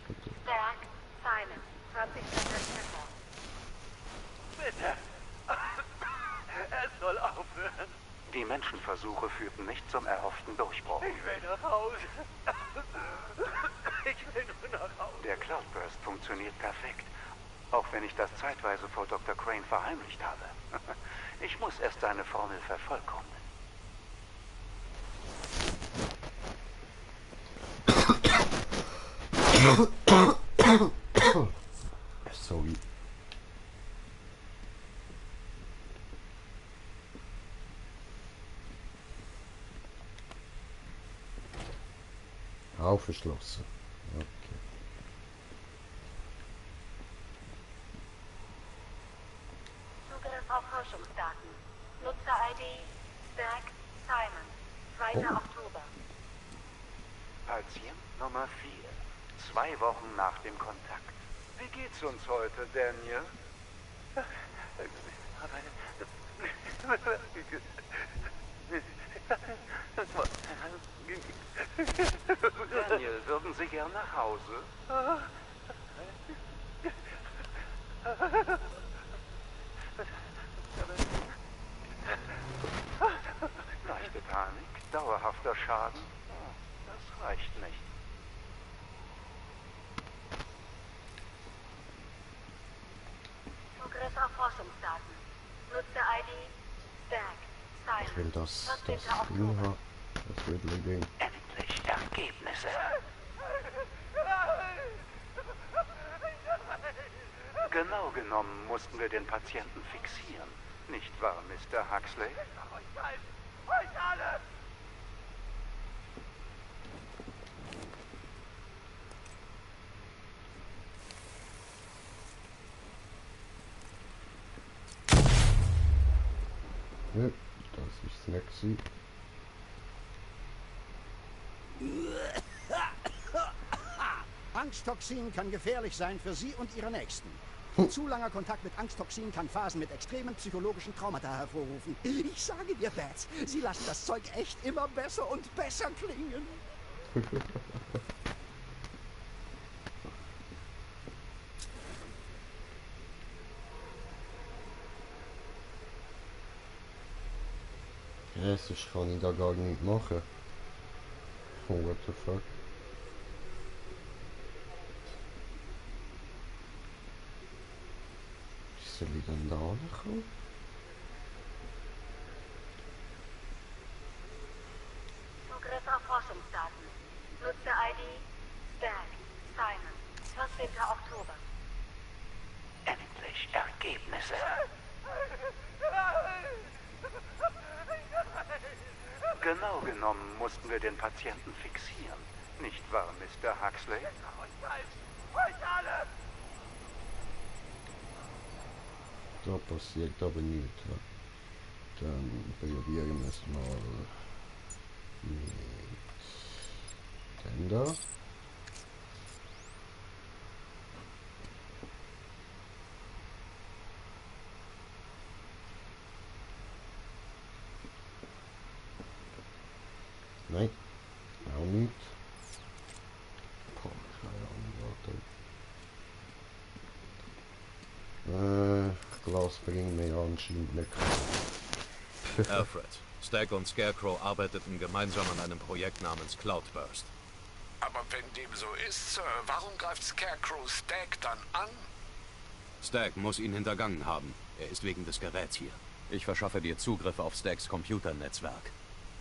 Berg, Simon, 20. September. Bitte! Es soll aufhören. Die Menschenversuche führten nicht zum erhofften Durchbruch. Ich will nach Hause. Ich will nur nach Hause. Der Cloudburst funktioniert perfekt. Auch wenn ich das zeitweise vor Dr. Crane verheimlicht habe. Ich muss erst seine Formel vervollkommnen. Sorry. Aufgeschlossen. Okay. Zugriff auf Forschungsdaten. Nutzer-ID, Berg, Simon, 2. Oktober. Patient Nummer 4. 2 Wochen nach dem Kontakt. Wie geht's uns heute, Daniel? Daniel, würden Sie gern nach Hause? Leichte Panik, dauerhafter Schaden. Das reicht nicht. Zugriff auf Forschungsdaten. Nutzer-ID, Berg, Simon, Ich will das 14. Ding Oktober. haben. Das wird gehen. Endlich Ergebnisse. Genau genommen mussten wir den Patienten fixieren. Nicht wahr, Mr. Huxley? Euch alle! Ja, das ist Snacksy. Angsttoxin kann gefährlich sein für Sie und Ihre Nächsten. Zu langer Kontakt mit Angsttoxin kann Phasen mit extremen psychologischen Traumata hervorrufen. Ich sage dir, Bats, Sie lassen das Zeug echt immer besser und besser klingen. Ja, sonst kann ich da gar nicht machen. Oh, what the fuck? Wie soll ich denn da ankommen? Zugriff auf Forschungsdaten. Nutzer-ID, Berg, Simon, 14. Oktober. Endlich Ergebnisse. Genau genommen mussten wir den Patienten fixieren. Nicht wahr, Mr. Huxley? Euch alle! Da passiert aber nichts. Ja. Dann probieren wir es mal mit dem da. Nein, auch nicht. Boah, keine Ahnung, warte. Glas bringen wir ja anscheinend nicht. Alfred, Stagg und Scarecrow arbeiteten gemeinsam an einem Projekt namens Cloudburst. Aber wenn dem so ist, Sir, warum greift Scarecrow Stagg dann an? Stagg muss ihn hintergangen haben. Er ist wegen des Geräts hier. Ich verschaffe dir Zugriff auf Staggs Computernetzwerk.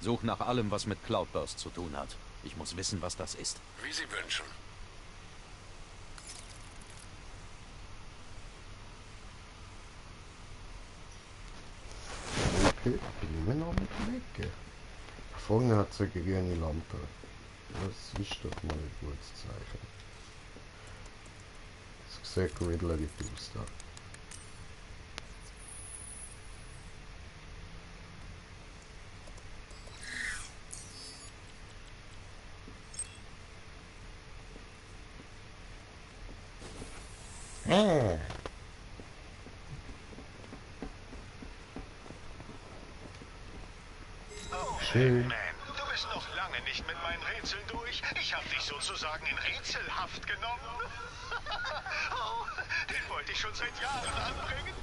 Such nach allem, was mit Cloudburst zu tun hat. Ich muss wissen, was das ist. Wie Sie wünschen. Okay, bin immer noch mit Lecke. Vorne hat sie eine grüne Lampe. Das ist doch mal ein gutes Zeichen. Das sieht grindelig aus da. Schön. Du bist noch lange nicht mit meinen Rätseln durch. Ich habe dich sozusagen in Rätselhaft genommen. Oh, den wollte ich schon seit Jahren anbringen.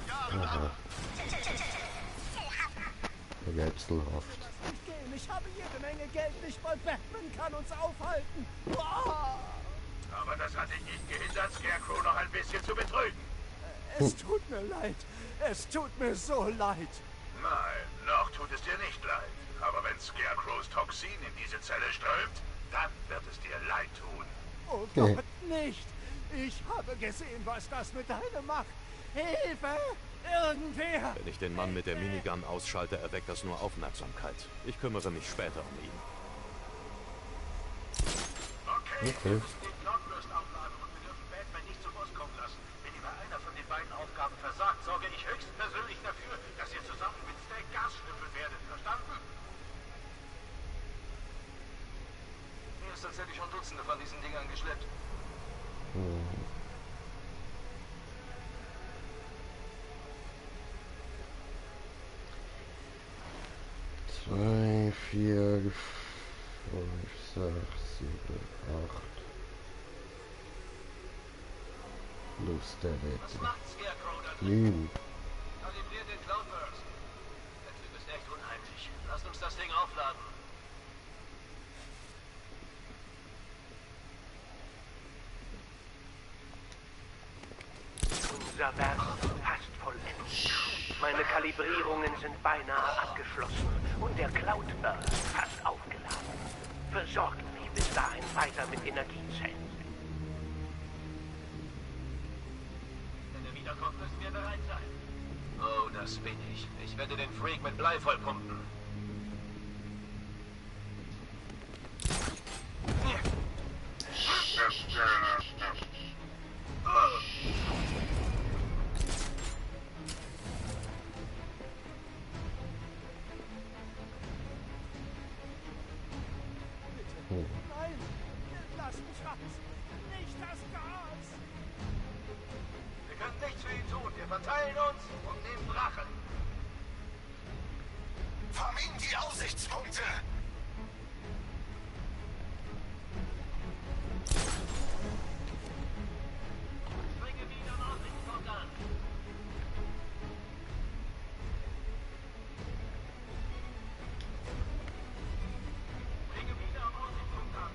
Rätselhaft. Ich habe jede Menge Geld, nicht mal Batman kann uns aufhalten. Aber das hat dich nicht gehindert, Scarecrow noch ein bisschen zu betrügen. Es tut mir leid. Es tut mir so leid. Nein, noch tut es dir nicht leid. Aber wenn Scarecrows Toxin in diese Zelle strömt, dann wird es dir leid tun. Oh Gott, nicht! Ich habe gesehen, was das mit einem macht. Hilfe! Irgendwer! Wenn ich den Mann mit der Minigun ausschalte, erweckt das nur Aufmerksamkeit. Ich kümmere mich später um ihn. Okay. Den Cloudburst aufladen und wir dürfen Batman nicht zu Fuß kommen lassen. Wenn ihr bei einer von den beiden Aufgaben versagt, sorge ich höchstpersönlich dafür, dass ihr zusammen mit Stagg Gas schnüffeln werdet. Verstanden? Mir ist, als hätte ich schon Dutzende von diesen Dingern geschleppt. 2, 4, 5, 6, 7, 8. Plus der letzte. 9. Kalibriert den Cloudburst. Der Typ ist echt unheimlich. Lasst uns das Ding aufladen. Unser Werk ist fast vollendet. Meine Kalibrierungen sind beinahe abgeschlossen und der Cloudburst fast aufgeladen. Versorgt mich bis dahin weiter mit Energiezellen. Wenn er wiederkommt, müssen wir bereit sein. Oh, das bin ich. Ich werde den Freak mit Blei vollpumpen. Nein! Lass mich raus! Nicht das Gas! Wir können nichts für ihn tun. Wir verteilen uns und nehmen Rache. Verminen die Aussichtspunkte! Bringe wieder am Aussichtspunkt an. Bringe wieder am Aussichtspunkt an.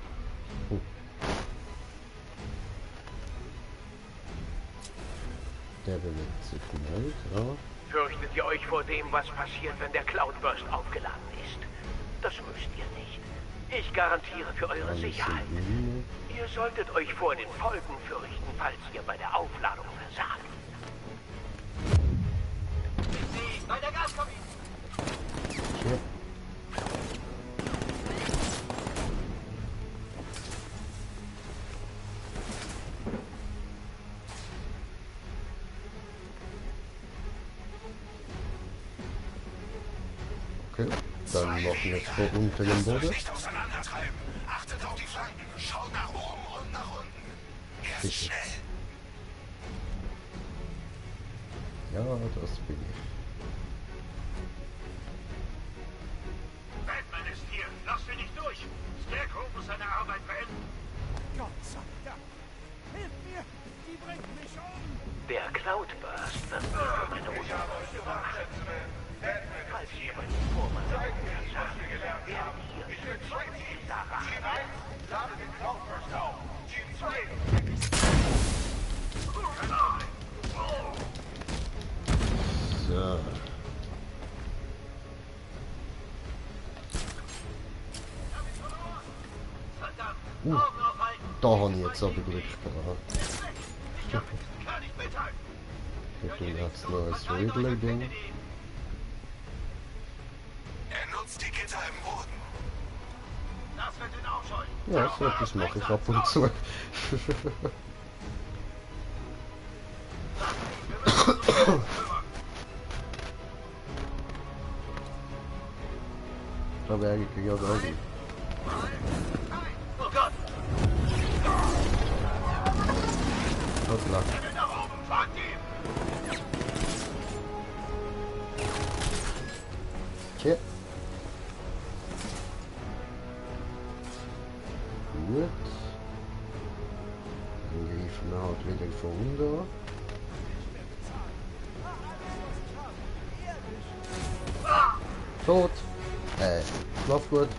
Der bewegt sich nicht, ja. Fürchtet ihr euch vor dem, was passiert, wenn der Cloudburst aufgeladen ist? Das müsst ihr nicht. Ich garantiere für eure Sicherheit. Ihr solltet euch vor den Folgen fürchten, falls ihr bei der Aufladung versagt. Ich sehe ihn bei der Gaskabine. Sure. Okay, dann machen wir jetzt vor unter dem Boden. Nicht auseinandertreiben. Achtet auf die Flanken. Schaut nach oben und nach unten. Er ist schnell. Ja, das bin ich. Batman ist hier. Lass ihn nicht durch. Scarecrow muss seine Arbeit beenden. Gott sei Dank! Hilf mir! Die bringt mich um! Der Cloudburst wird für meine Unterkunft überwacht. Falls Falls jemand die Vormann versagt, werden hier Schützen daran. Lade den Cloudburst auf. Team 2. So. Da habe ich jetzt aber Glück gehabt. Ich tue jetzt noch ein Wriggly-Ding. Er nutzt die Gitter im Boden. Das wird ihn aufscheuchen. Ja, so etwas mache ich ab und zu. Da wäre ich ja da nicht. Oh Gott! Hoppla. Okay. Gut. Dann greifen wir halt wieder von unten an. Tot. Schlaf gut.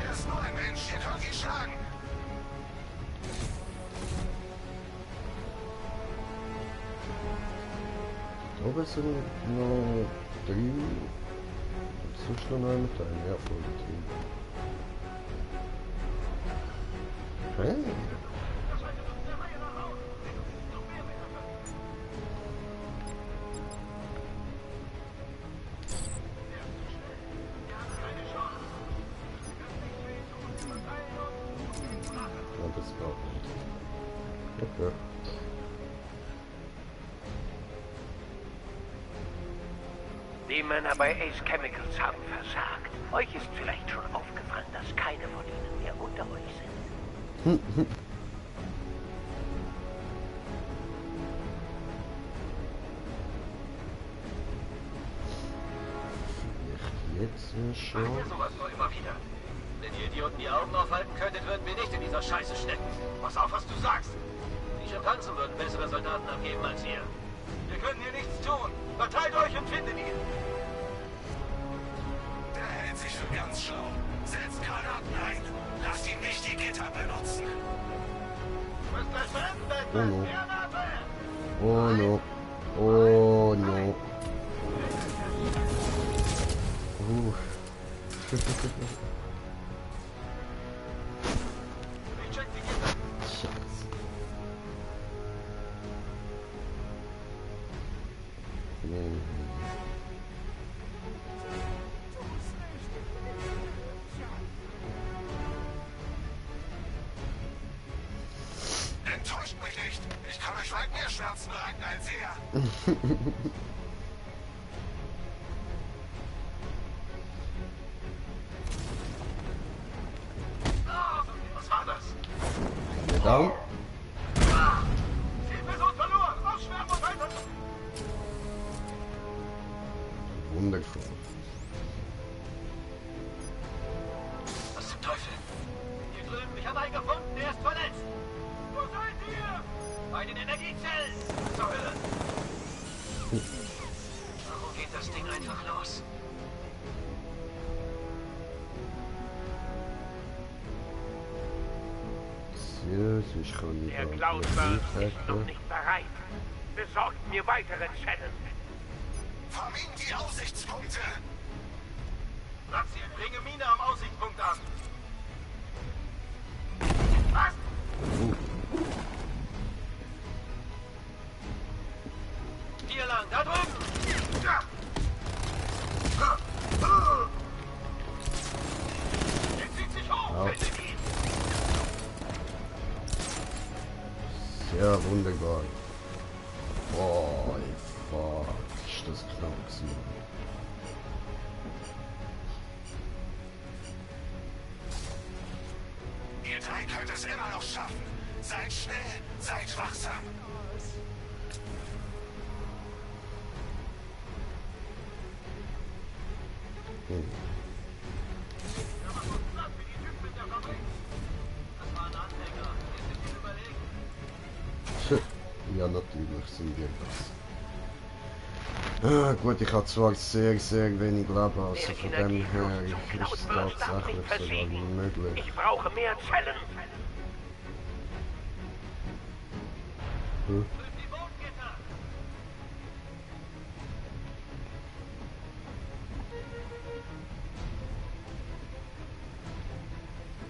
Er ist nur ein Mensch, ihr könnt ihn schlagen. Oben sind noch 3. Sonst noch einen Teil, ja, voll okay. Ja, das war nicht. Okay. Die Männer bei Ace Chemicals haben versagt. Euch ist vielleicht schon aufgefallen, dass keine von ihnen mehr unter euch sind. Jetzt schon. Macht ihr sowas nur immer wieder? Wenn ihr Idioten die Augen aufhalten könntet, würden wir nicht in dieser Scheiße stecken. Pass auf, was du sagst. Die Schimpansen würden bessere Soldaten abgeben als ihr. Wir können hier nichts tun. Verteilt euch und findet ihn. Der hält sich für ganz schlau. Setzt Granaten ein. Lasst ihn nicht die Gitter benutzen. Du wirst gleich verenden, Oh no. Granate! Oh no. Oh no. Ich check die Gitter. Scheiße. Enttäuscht mich nicht. Ich kann euch weit mehr Schmerzen bereiten als er. Was war das? Wieder down. Zielperson verloren. Ausschwärmen und weiter. Wundervoll. Was zum Teufel? Hier drüben, ich habe einen gefunden, der ist verletzt. Wo seid ihr? Bei den Energiezellen. Zur Hölle. Warum geht das Ding einfach los? Ich kann nicht Der Cloudburst ist noch nicht bereit. Besorgt mir weitere Zellen. Vermint die Aussichtspunkte. Platziert. Bringe Mine am Aussichtspunkt an. Was? Hier lang, da drüben. Ja. Er zieht sich hoch. Ja. Findet ihn. Sehr wunderbar. Boah, fuck. Ist das knapp gewesen. Ihr drei könnt es immer noch schaffen. Seid schnell, seid wachsam. Ja, natürlich sind wir das. Ah, gut, ich habe zwar sehr, sehr wenig Leben, also von dem her ist es tatsächlich sogar möglich. Ich brauche mehr Zellen. Hm.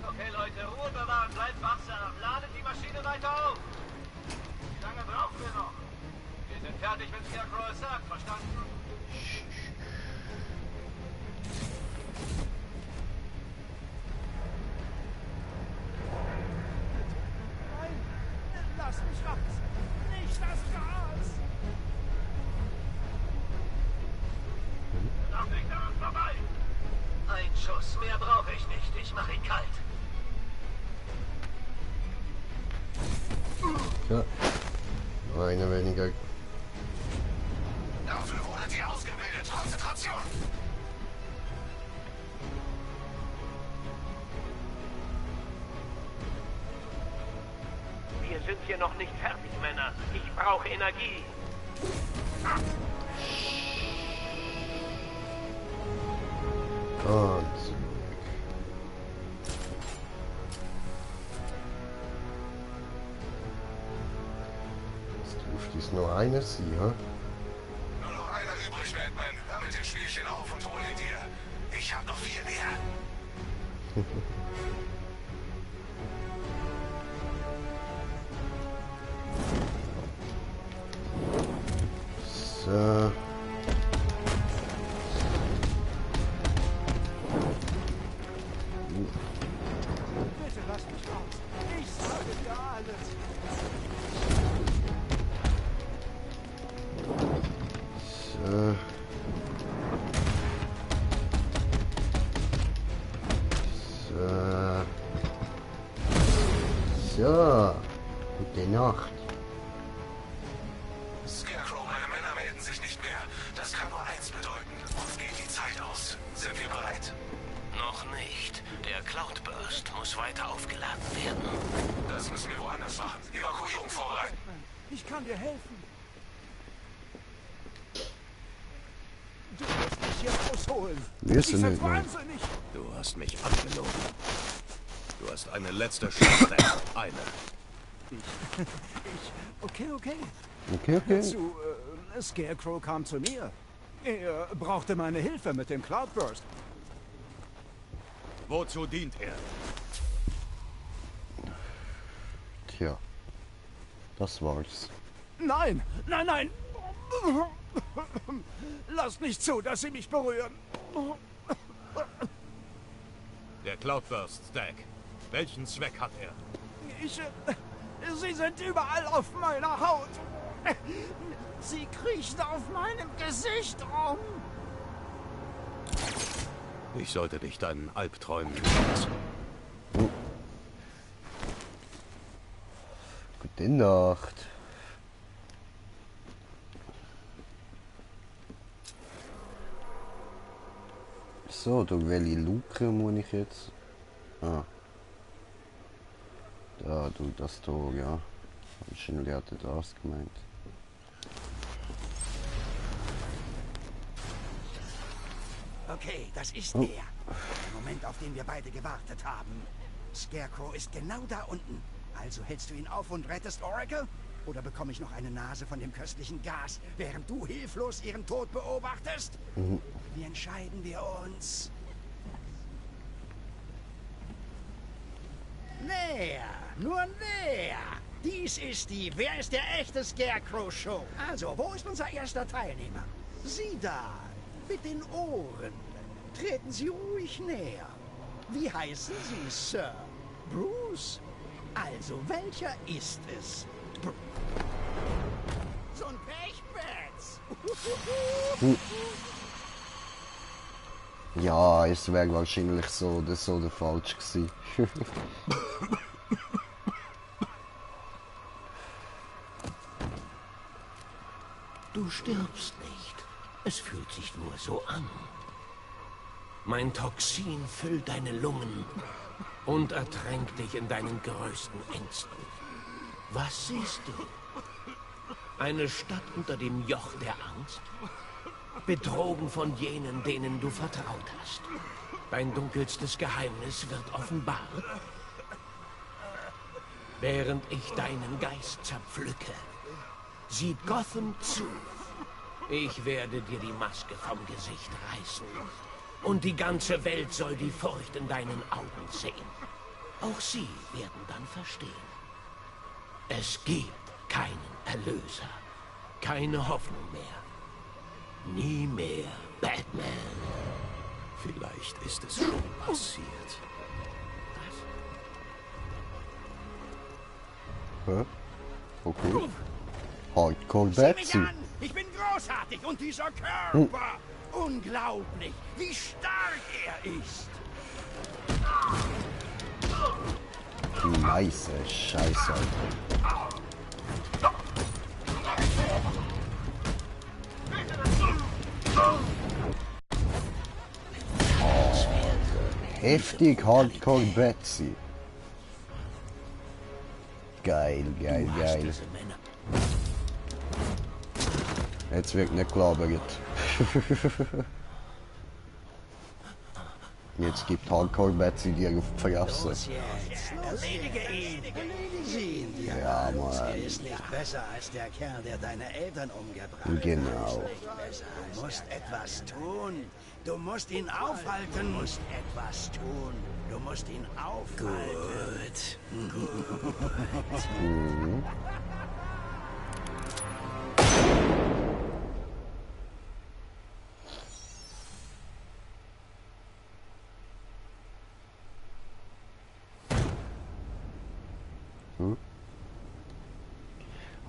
Okay, Leute, Ruhe bewahren, bleibt wachsam. Ladet die Maschine weiter auf. Wie lange brauchen wir noch? Wir sind fertig, wenn Scarecrow es sagt, verstanden? Nein, lass mich raus. Nicht das Gas. Noch nicht an uns vorbei. Ein Schuss, mehr brauche ich nicht. Ich mache ihn kalt. Ja, eine weniger. Dafür wurdet ihr ausgebildet. Konzentration. Wir sind hier noch nicht fertig, Männer. Ich brauche Energie. Und zurück. Jetzt dürfte es nur eine sein, hä? Nur noch einer übrig, Batman. Hör mit dem Spielchen auf und hol ihn dir. Ich hab noch viel mehr. So. Bitte lass mich raus. Ich sage dir alles. So. So. So. Gute Nacht. Scarecrow, meine Männer melden sich nicht mehr. Das kann nur eins bedeuten. Uns geht die Zeit aus. Sind wir bereit? Noch nicht. Der Cloudburst muss weiter aufgeladen werden. Das müssen wir woanders machen. Evakuierung vorbereiten. Ich kann dir helfen. Du musst mich hier rausholen. Wir Ich sind bin nicht mehr. wahnsinnig. Du hast mich angelogen. Du hast eine letzte Chance. Eine. Okay. Okay, okay. Scarecrow kam zu mir. Er brauchte meine Hilfe mit dem Cloudburst. Wozu dient er? Tja. Das war's. Nein! Lasst nicht zu, dass sie mich berühren. Der Cloudburst, Stack. Welchen Zweck hat er? Sie sind überall auf meiner Haut. Sie kriechen auf meinem Gesicht rum. Ich sollte dich deinen Albträumen überlassen. Gute Nacht. So, durch welche Luke muss ich jetzt? Ah. Da, du das Tor, ja. Wahrscheinlich hat er das gemeint. Okay, das ist er. Der Moment, auf den wir beide gewartet haben. Scarecrow ist genau da unten. Also hältst du ihn auf und rettest Oracle? Oder bekomme ich noch eine Nase von dem köstlichen Gas, während du hilflos ihren Tod beobachtest? Wie entscheiden wir uns? Näher, nur näher. Dies ist die Wer ist der echte Scarecrow Show. Also, wo ist unser erster Teilnehmer? Sie da, mit den Ohren. Treten Sie ruhig näher. Wie heißen Sie, Sir? Bruce? Also, welcher ist es? So ein Pechpetz. Ja, es wäre wahrscheinlich so oder so der falsch gewesen. Du stirbst nicht. Es fühlt sich nur so an. Mein Toxin füllt deine Lungen und ertränkt dich in deinen größten Ängsten. Was siehst du? Eine Stadt unter dem Joch der Angst? Betrogen von jenen, denen du vertraut hast. Dein dunkelstes Geheimnis wird offenbart. Während ich deinen Geist zerpflücke, sieht Gotham zu. Ich werde dir die Maske vom Gesicht reißen. Und die ganze Welt soll die Furcht in deinen Augen sehen. Auch sie werden dann verstehen. Es gibt keinen Erlöser. Keine Hoffnung mehr. Nie mehr, Batman. Vielleicht ist es schon passiert. Hä? Okay. Hardcore Betsy. Ich bin großartig und dieser Körper. Unglaublich, wie stark er ist. Nice, Scheiße. Heftig Hardcore Betsy. Geil, geil, geil. Jetzt wird nicht gelabert. Jetzt gibt Hardcore Betsy dir auf die Fresse. Erledige ihn. Sieh ihn dir Ja, an. Mann. Er ist nicht besser als der Kerl, der deine Eltern umgebracht hat. Genau. Du musst etwas tun. Du musst ihn aufhalten. Du musst etwas tun. Du musst ihn aufhalten. Gut. Mhm.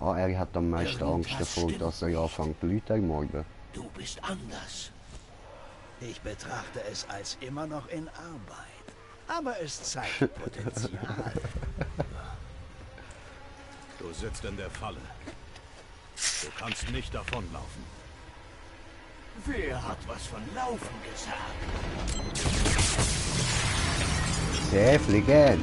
Ah, er hat am meisten Angst davor, dass er anfängt, Leute zu ermorden. Du bist anders. Ich betrachte es als immer noch in Arbeit. Aber es zeigt Potenzial. Du sitzt in der Falle. Du kannst nicht davonlaufen. Wer hat was von Laufen gesagt? Sehr fliegen.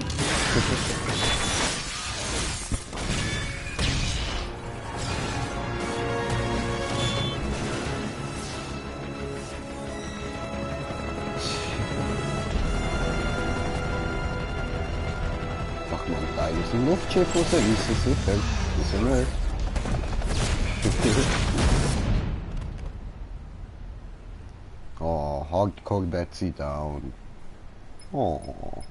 Mach mal ein kleines Luftschiff raus, wie sie sicher. Wieso nicht? Oh, Hardcore Betsy down. Oh.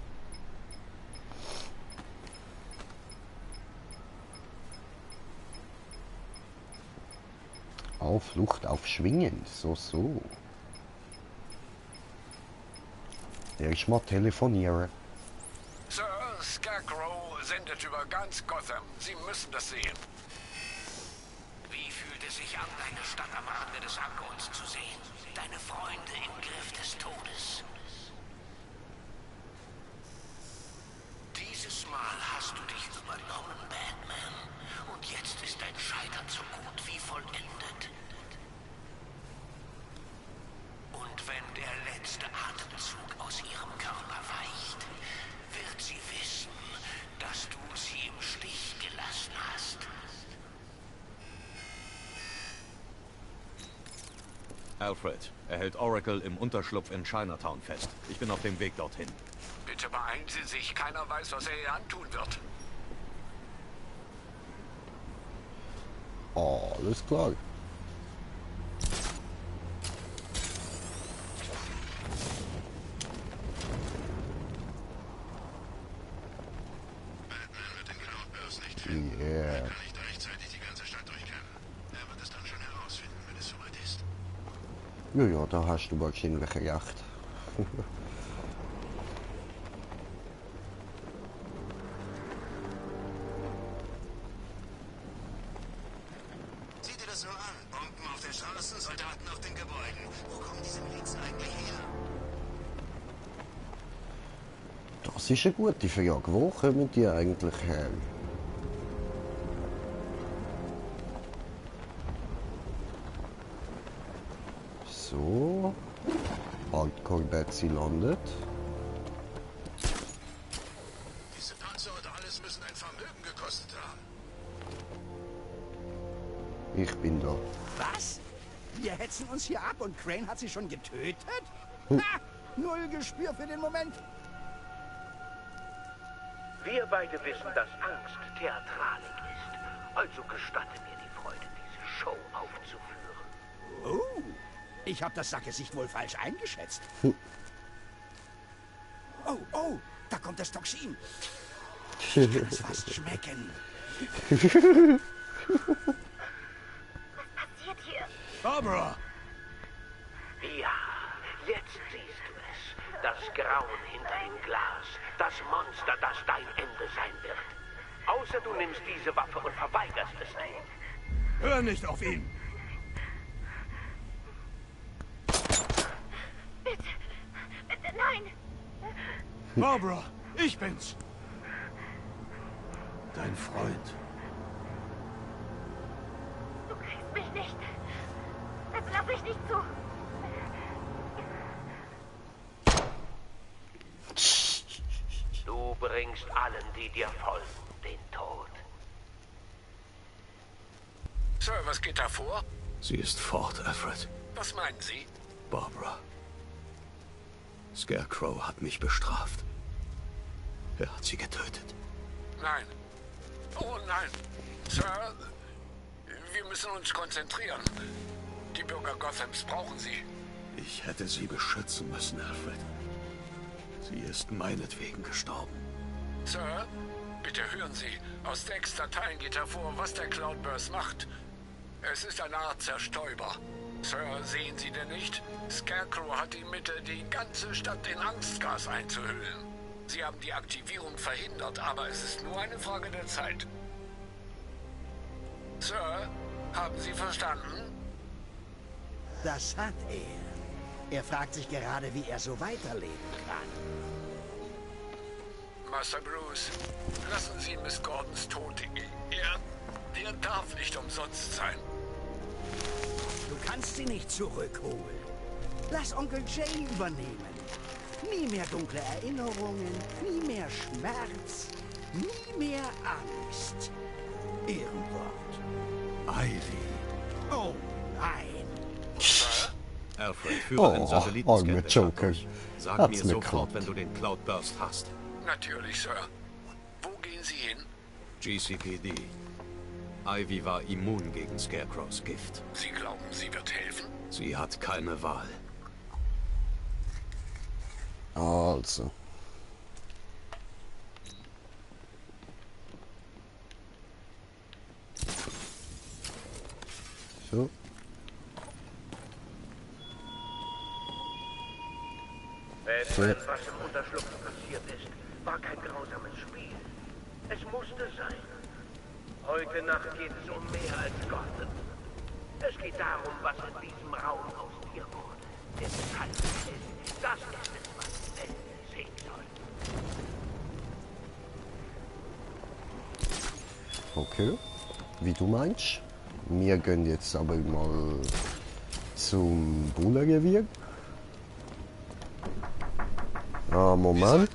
Oh, Flucht auf Schwingen. So. Erst mal telefonieren. Sir, Scarecrow sendet über ganz Gotham. Sie müssen das sehen. Wie fühlt es sich an, deine Stadt am Rande des Abgrunds zu sehen? Deine Freunde im Griff des Todes. Dieses Mal hast du dich übernommen, Batman. Und jetzt ist dein Scheitern so gut wie vollendet. Und wenn der letzte Atemzug aus ihrem Körper weicht, wird sie wissen, dass du sie im Stich gelassen hast. Alfred, er hält Oracle im Unterschlupf in Chinatown fest. Ich bin auf dem Weg dorthin. Bitte beeilen Sie sich. Keiner weiß, was er ihr antun wird. Oh, alles klar. Yeah. Ja, da hast du wahrscheinlich recht. Sieh dir das nur an. Bomben auf den Straßen, Soldaten auf den Gebäuden. Wo kommen diese Milizen eigentlich her? Das ist eine gute Frage. Wo kommen die eigentlich her? So. Hardcore Betsy landet. Diese Panzer und alles müssen ein Vermögen gekostet haben. Ich bin da. Was? Wir hetzen uns hier ab und Crane hat sie schon getötet? Hm. Ha! Null Gespür für den Moment. Wir beide wissen, dass Angst Theatralik ist. Also gestatte mir die Freude, diese Show aufzuführen. Oh, ich habe das Sackgesicht wohl falsch eingeschätzt. Oh, oh, da kommt das Toxin. Ich kann es fast schmecken. Was passiert hier? Barbara! Ja, jetzt siehst du es. Das Grauen hinter dem Glas. Das Monster, das dein Ende sein wird. Außer du nimmst diese Waffe und verweigerst es dir. Hör nicht auf ihn! Bitte, bitte, nein! Barbara, ich bin's! Dein Freund. Du kriegst mich nicht. Das lasse ich nicht zu. Du bringst allen, die dir folgen, den Tod. Sir, was geht da vor? Sie ist fort, Alfred. Was meinen Sie? Barbara. Scarecrow hat mich bestraft. Er hat sie getötet. Nein. Oh nein. Sir, wir müssen uns konzentrieren. Die Bürger Gothams brauchen Sie. Ich hätte sie beschützen müssen, Alfred. Sie ist meinetwegen gestorben. Sir, bitte hören Sie. Aus Text-Dateien geht hervor, was der Cloudburst macht. Es ist eine Art Zerstäuber. Sir, sehen Sie denn nicht? Scarecrow hat die Mittel, die ganze Stadt in Angstgas einzuhüllen. Sie haben die Aktivierung verhindert, aber es ist nur eine Frage der Zeit. Sir, haben Sie verstanden? Das hat er. Er fragt sich gerade, wie er so weiterleben kann. Master Bruce, lassen Sie Miss Gordons Tod. Er darf nicht umsonst sein. Du kannst sie nicht zurückholen. Lass Onkel Jay übernehmen. Nie mehr dunkle Erinnerungen, nie mehr Schmerz, nie mehr Angst. Ehrenwort. Ivy. Oh nein. Alfred, führe einen Satellitenscan des Joker. durch. Sag Hat's mir mir sofort, geklappt. wenn du den Cloudburst hast. Natürlich, Sir. Wo gehen Sie hin? GCPD. Ivy war immun gegen Scarecrows Gift. Sie glauben, sie wird helfen? Sie hat keine Wahl. Also. So. Wenn was im Unterschlupf passiert ist, war kein grausames Spiel. Es musste sein. Heute Nacht geht es um mehr als Gotham. Es geht darum, was in diesem Raum aus dir wurde. Der Metall ist. Das ist es, was die Welt sehen soll. Okay. Wie du meinst. Wir gehen jetzt aber mal zum Bullenrevier. Ah, Moment.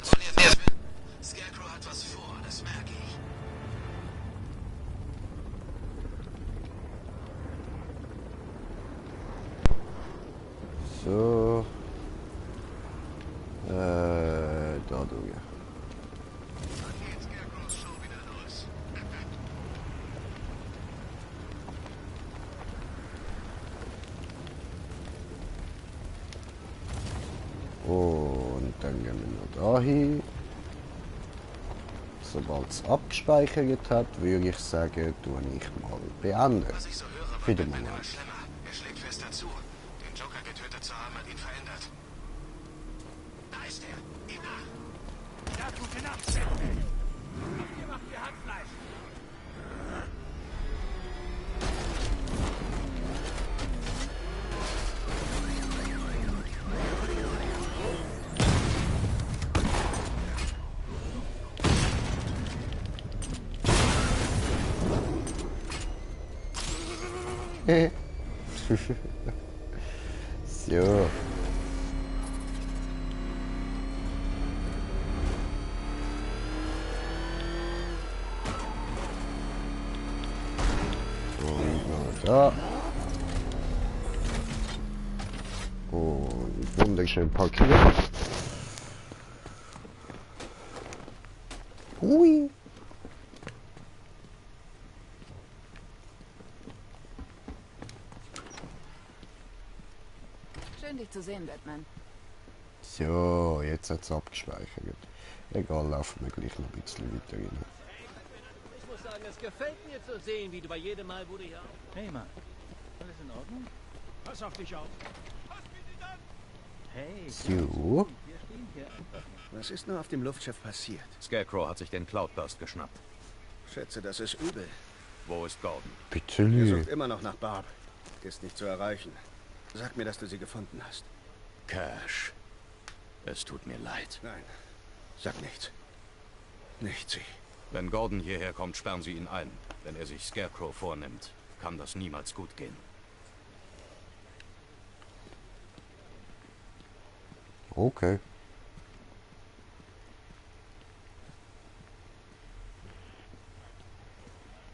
Scarecrow hat was vor, das merke ich. So. Da durch. Und dann gehen wir noch dahin. Sobald es abgespeichert hat, würde ich sagen, tue ich mal beenden. Was ich so höre, Für war den Batman Moment. immer schlimmer. Er schlägt fest dazu. Den Joker getötet zu haben, hat ihn verändert. Da ist er. Ihm nach. Ja, gute Nacht, Batman. Ihr macht mir Hackfleisch. So. Und noch da. wunderschön parkiert. Hui. Schön, dich zu sehen, Batman. So, jetzt hat es abgespeichert. Egal, laufen wir gleich noch ein bisschen weiter rein. Ich muss sagen, es gefällt mir zu sehen, wie du bei jedem Mal, wo du hier... Hey, Mann. Alles in Ordnung? Pass auf dich auf. Hey. So. Was ist nur auf dem Luftschiff passiert? Scarecrow hat sich den Cloudburst geschnappt. Schätze, das ist übel. Wo ist Gordon? Bitte Er nicht. sucht immer noch nach Barb. Ist nicht zu erreichen. Sag mir, dass du sie gefunden hast. Cash. Es tut mir leid. Nein. Sag nichts. Nicht sie. Wenn Gordon hierher kommt, sperren Sie ihn ein. Wenn er sich Scarecrow vornimmt, kann das niemals gut gehen. Okay.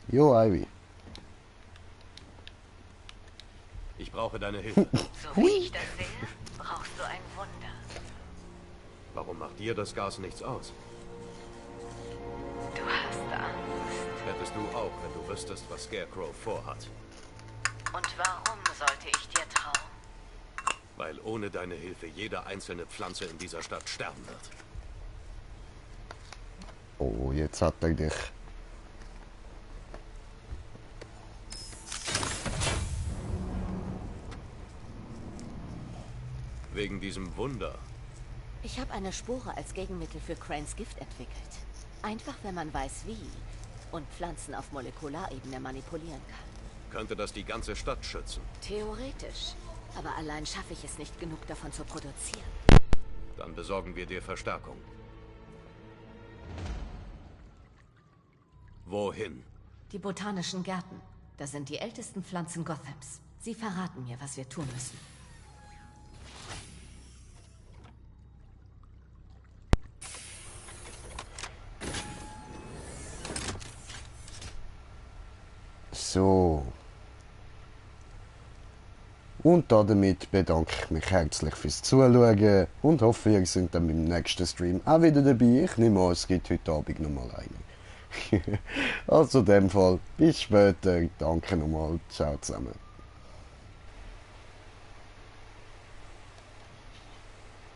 Jo, Ivy. Ich brauche deine Hilfe. So wie ich das sehe, brauchst du ein Wunder. Warum macht dir das Gas nichts aus? Du hast Angst. Hättest du auch, wenn du wüsstest, was Scarecrow vorhat. Und warum sollte ich dir trauen? Weil ohne deine Hilfe jede einzelne Pflanze in dieser Stadt sterben wird. Oh, jetzt hat er dich. Wegen diesem Wunder. Ich habe eine Spore als Gegenmittel für Cranes Gift entwickelt. Einfach, wenn man weiß, wie. Und Pflanzen auf Molekularebene manipulieren kann. Könnte das die ganze Stadt schützen? Theoretisch. Aber allein schaffe ich es nicht genug davon zu produzieren. Dann besorgen wir dir Verstärkung. Wohin? Die botanischen Gärten. Das sind die ältesten Pflanzen Gothams. Sie verraten mir, was wir tun müssen. So. Und damit bedanke ich mich herzlich fürs Zuschauen und hoffe, ihr seid dann beim nächsten Stream auch wieder dabei. Ich nehme an, es gibt heute Abend nochmal einen. Also in dem Fall, bis später. Danke nochmal. Ciao zusammen.